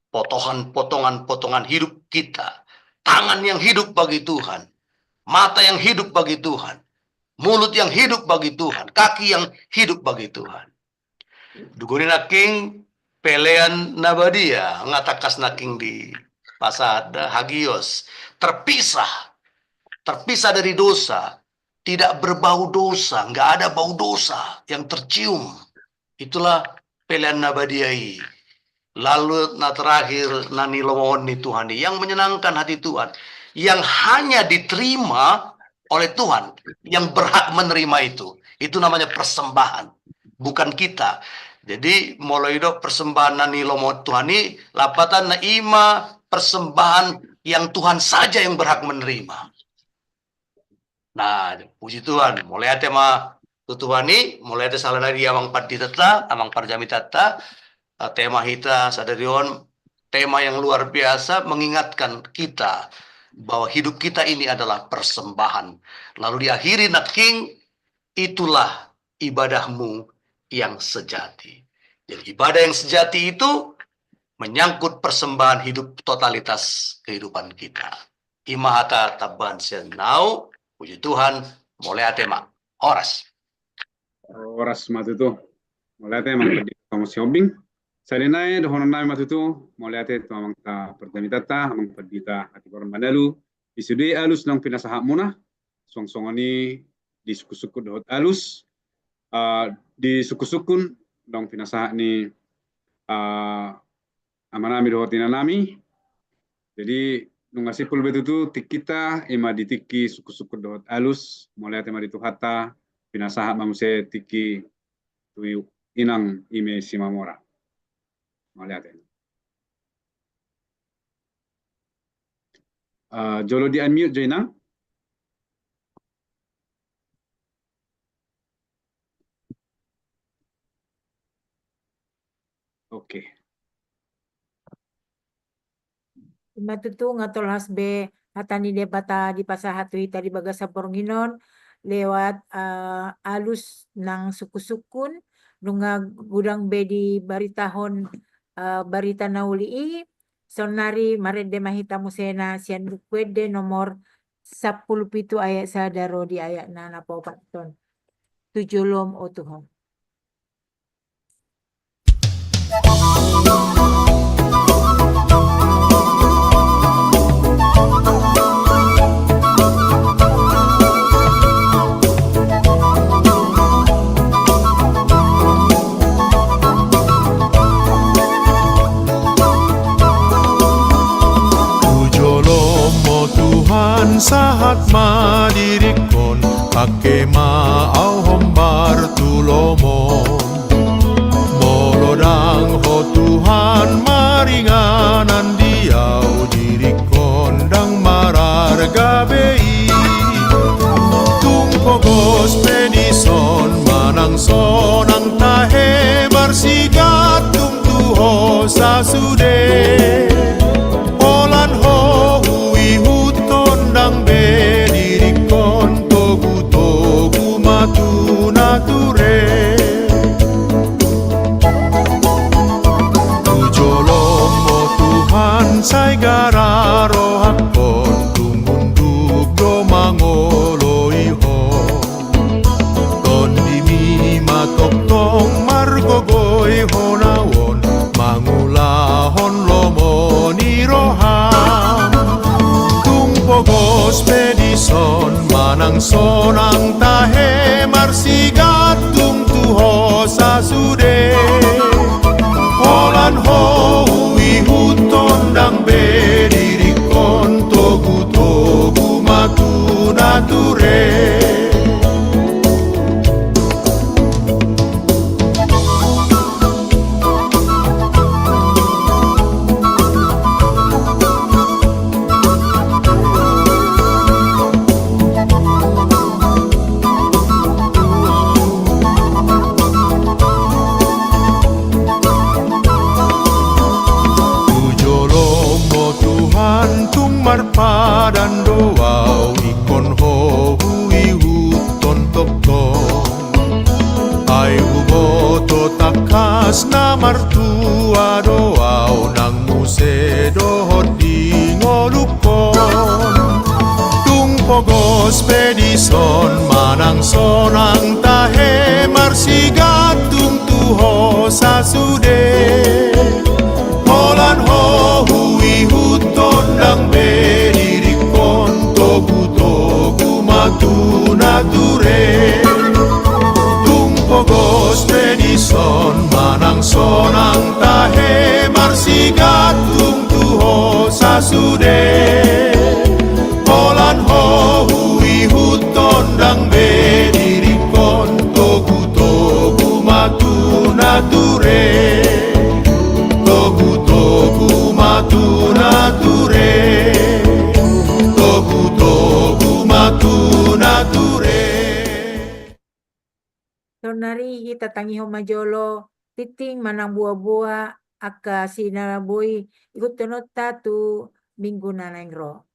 Potongan-potongan, potongan hidup kita. Tangan yang hidup bagi Tuhan. Mata yang hidup bagi Tuhan. Mulut yang hidup bagi Tuhan. Kaki yang hidup bagi Tuhan. Dung i nangkin pelean na badia, nga tangkas nangkin dipasahat da, hagios. Terpisah. Terpisah dari dosa. Tidak berbau dosa. Nggak ada bau dosa yang tercium. Itulah pelean na badia i. Lalu na terakhir, na nilomohon ni Tuhan i, yang menyenangkan hati Tuhan, yang hanya diterima oleh Tuhan, yang berhak menerima itu. Itu namanya persembahan, bukan kita. Jadi, molo didok persembahan na nilomohon Tuhan i, lapatanna i ma persembahan yang Tuhan saja yang berhak menerima. Nah, puji Tuhan, mauliate ma tu Tuhan i, mauliate sahali nari di amang panditanta, amang parjamitanta, eh, tema hita sadari on, tema yang luar biasa, mengingatkan kita bahwa hidup kita ini adalah persembahan. Lalu diakhiri nangkin, "Itulah ibadahmu yang sejati." Jadi ibadah yang sejati itu menyangkut persembahan hidup, totalitas kehidupan kita. I ma hata tambahan sian au, puji Tuhan, mauliate ma. Horas. Horas ma tutu. Mauliate amang pandita Thomas Sihombing. Sahali nai dohonon nami ma tutu, mauliate tu amanta parjamitanta, amang pandita Hatigoran Manalu, di sude alus naung pinasahatmuna, suang songon i di sungkunsungkun dohot alus, ah, di sungkunsungkun naung pinasahat ni, ah, amanami dohot inanami. Jadi, nunga simpul be tutu tingkinta, i ma di tingki sungkunsungkun dohot alus, mauliate ma di Tuhanta, pinasahat ma muse tingki tu inang i ma i Simamora. Mauliate. Ah, jolo di unmute jo inang. Oke. I ma tutu, nunga tolhas be hata ni Debata dipasahat tu hita di bagasan borngin on lewat, eh, alus nang sungkunsungkun, nunga godang be dibaritahon, eh, barita na uli i. Saonnari marende ma hita muse na sian Buku Ende nomor sampulu pitu ayat sada ro di ayatna na paopat on. Tu jolom, o Tuhan. Tu jolom, o Tuhan, sahat ma diringkon, pangke ma au hombar tu lomom. Molo ndang Ho Tuhan maringanan di au, diringkon ndang mararga be i. Tung pogos pe dison manang sonang tahe marsigantung tu Ho sasude. Holan Ho huihuthon, ndang be diringkon, togutogu ma tu nature. Tu jolom, o Tuhan, sai gara rohangkon, tung unduk do mangoloi Ho. Tondimi ma tongtong margogoihon ahu on, mangulahon lomo ni roham. Tung pogos pe dison manang sonang tahe marsigantung tu Ho sasude. Holan Ho huihuthon, ndang be diringkon, togutogu ma tu nature. Tu jolom, o Tuhan, tung marpadan do au, ingkon Ho huihuthon tongtong. Ai huboto tangkas na martua do au, nang muse dohot di ngolungkon. Tung pogos pe dison manang sonang tahe marsigantung tu Ho sasude. Holan Ho huihuthon, ndang be diringkon, togutogu ma tu nature. Tung pogos pe dison manang sonang tahe marsigantung tu Ho sasude. Saonari hita tangihon ma jolo tingting manang boaboa angka asi na boi ihuthononta tu minggu na naeng ro.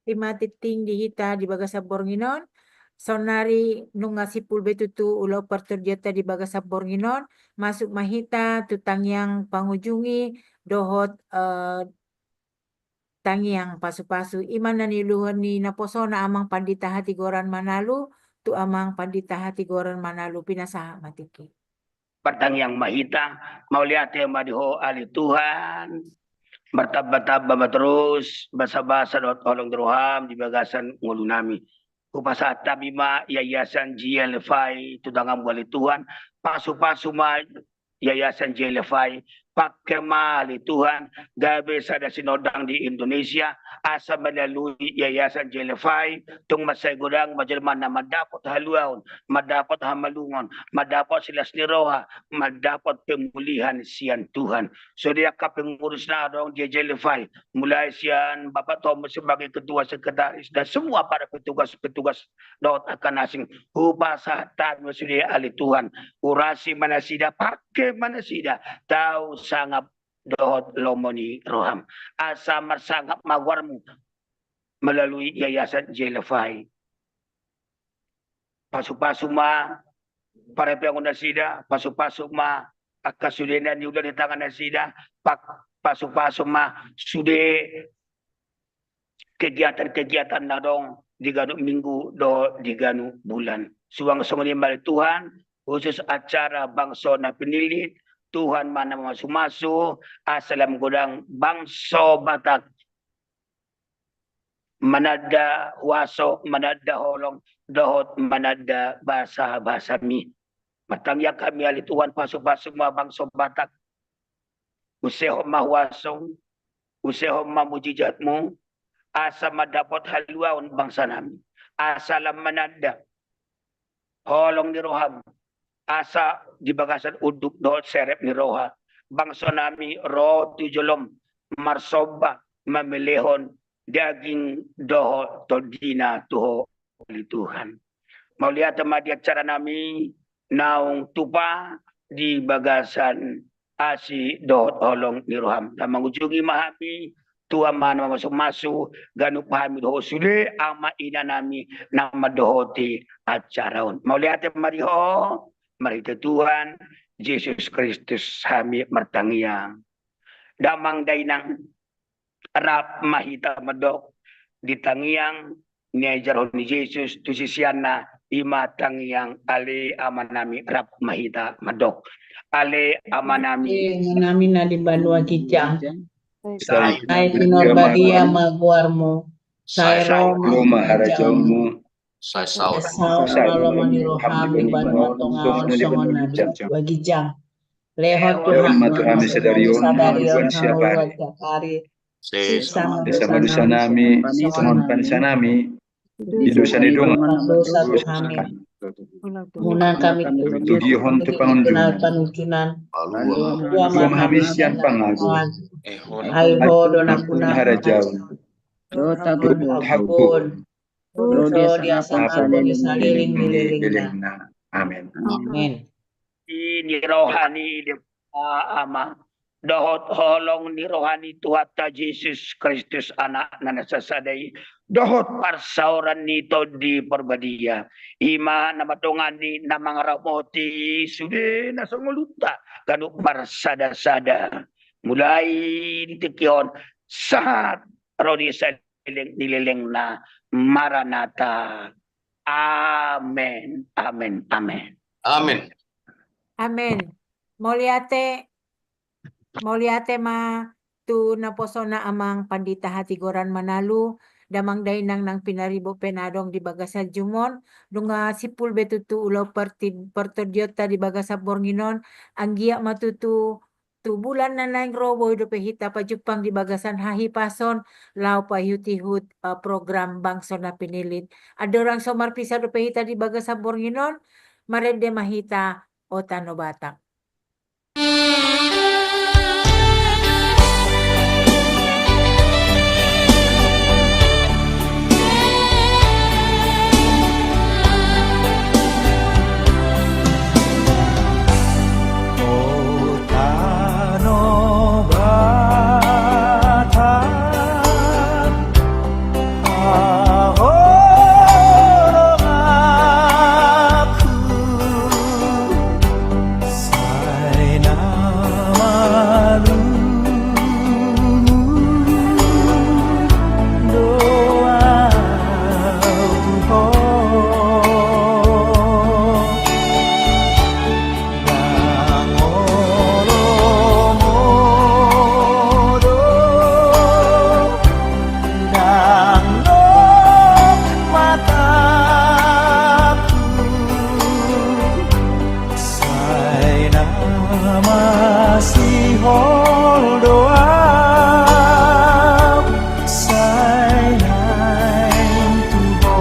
I ma tingting di hita di bagasan borngin on. Saonari nunga simpul be tutu ulaon partondianta di bagasan borngin on. Masuk ma hita tu tangiang pangujungi dohot, eh, tangiang pasupasu. I ma na niuluhon ni naposona Amang Pandita Hatigoran Manalu, tu Amang Pandita Hatigoran Manalu, pinasahat ma tingki. Martangiang ma hita. Mauliate ma di Ho ale Tuhan. Martambatamba ma torus basabasa dohot holong ni roham di bagasan ngolunami. Hupasahat hami ma Yayasan J L F I tu tanganmu ale Tuhan. Pasupasu ma Yayasan J L F I, pangke ma ale Tuhan, gabe sada sinondang di Indonesia, asa melalui Yayasan J L F I, tung mansai godang ma jolma na mandapot haluaon, mandapot hamalumon, mandapot silas ni roha, mandapot pemulihan sian Tuhan. Sude angka pengurus na adong di J L F I, mulai sian Bapak Thomas sebagai ketua sekretaris dan semua para petugas-petugas dohot angka na asing, hupasahat hami ma sude ale Tuhan, urasi ma nasida, pangke ma nasida, tau sangap dohot lomo ni roham. Asa marsangap ma goarmu melalui Yayasan J L F I. Pasupasu ma parhitean nasida, pasupasu ma angka sude na niula di tangan nasida, pa-, pasupasu ma sude kegiatan-kegiatan na adong di ganup minggu dohot di ganup bulan. Suang songon i ma ale Tuhan, khusus acara bangso na pinillit, Tuhan ma na mamasu-masu, asa lam godang bangso Batak mananda huaso, mananda holong, dohot mananda basa-basami. Martangiang hami ale Tuhan, pasupasu ma bangso Batak. Usehon ma huaso, usehon ma mujizatmu, asa mandapot haluaon bangsanami, asa lam mananda holong ni roham, asa di bagasan unduk dohot serep ni roha, bangsonami ro tu jolom marsomba, mamelehon daging dohot tondina tu Ho ale Tuhan. Mauliate ma di acaranami naung tupa di bagasan asi dohot holong ni roham. Na mangujungi ma hami tu Amang na mamasu-masu, ganup hami dohot sude ama inanami na mandohoti acara on. Mauliate ma di Ho, marhite Tuhan Jesus Kristus hami martangiang. Damang dainang, rap ma hita mandok di tangiang na niajarhon ni Jesus tu siseanna, i ma tangiang Ale Amanami, rap ma hita mandok. Ale Amanami. Ale Amanami na di banua ginjang. Sai pinarbadia ma goarmu. Sai ro ma harajaonmu. Sai saut ma lomo ni roham di banua tonga on songon na di banua ginjang. Lehon ma tu hami sadari on hangoluan siapari. Sesa ma dosanami songon panisanami di dosa ni dongan na mandosa tu hami. Unang hami togihon tu pangunjunan. Palua ma hami sian pangago. Ai Ho do nampuna harajaon dohot hagogoon ro di asa ni saleleng ni lelengna. Amen. Amen. Di roha ni Debata Ama, dohot holong ni roha ni Tuhanta Jesus Kristus, Anakna na sasada i, dohot parsaoran ni Tondi Parbadia, i ma na mandongani, na mangaramoti sude na so ngolunta ganup marsada-sada, mulai di tingki on sahat ro di saleleng ni lelengna. Maranatha. Amen, amen, amen. Amen. Amen. Mauliate, mauliate ma tu naposona Amang Pandita Hatigoran Manalu, damang dainang nang pinaribot pe na adong di bagasan jumon, nunga simpul be tutu ulaon parti-, partondionta di bagasan borngin on, anggiat ma tutu tu bulan na naeng ro boi dope hita pajumpang di bagasan hahipason, laho paihut-ihut, eh, program bangso na pinillit. Andorang so marpisah dope hita di bagasan borngin on, marende ma hita, O Tano Batak. Sai na masihol do au, sai naeng tu ho.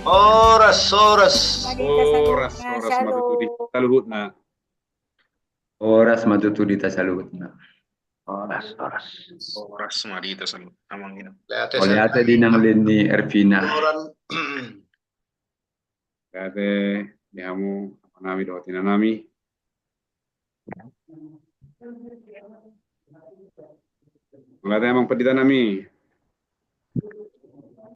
Horas, horas. Horas, horas ma tutu di hita saluhutna. Horas ma tutu di hita saluhutna. Horas, horas. Horas ma di hita saluhutna. Mauliate di nang leleng ni Ervina. Mauliate di hamu amanami dohot inanami. Mauliate amang panditanami.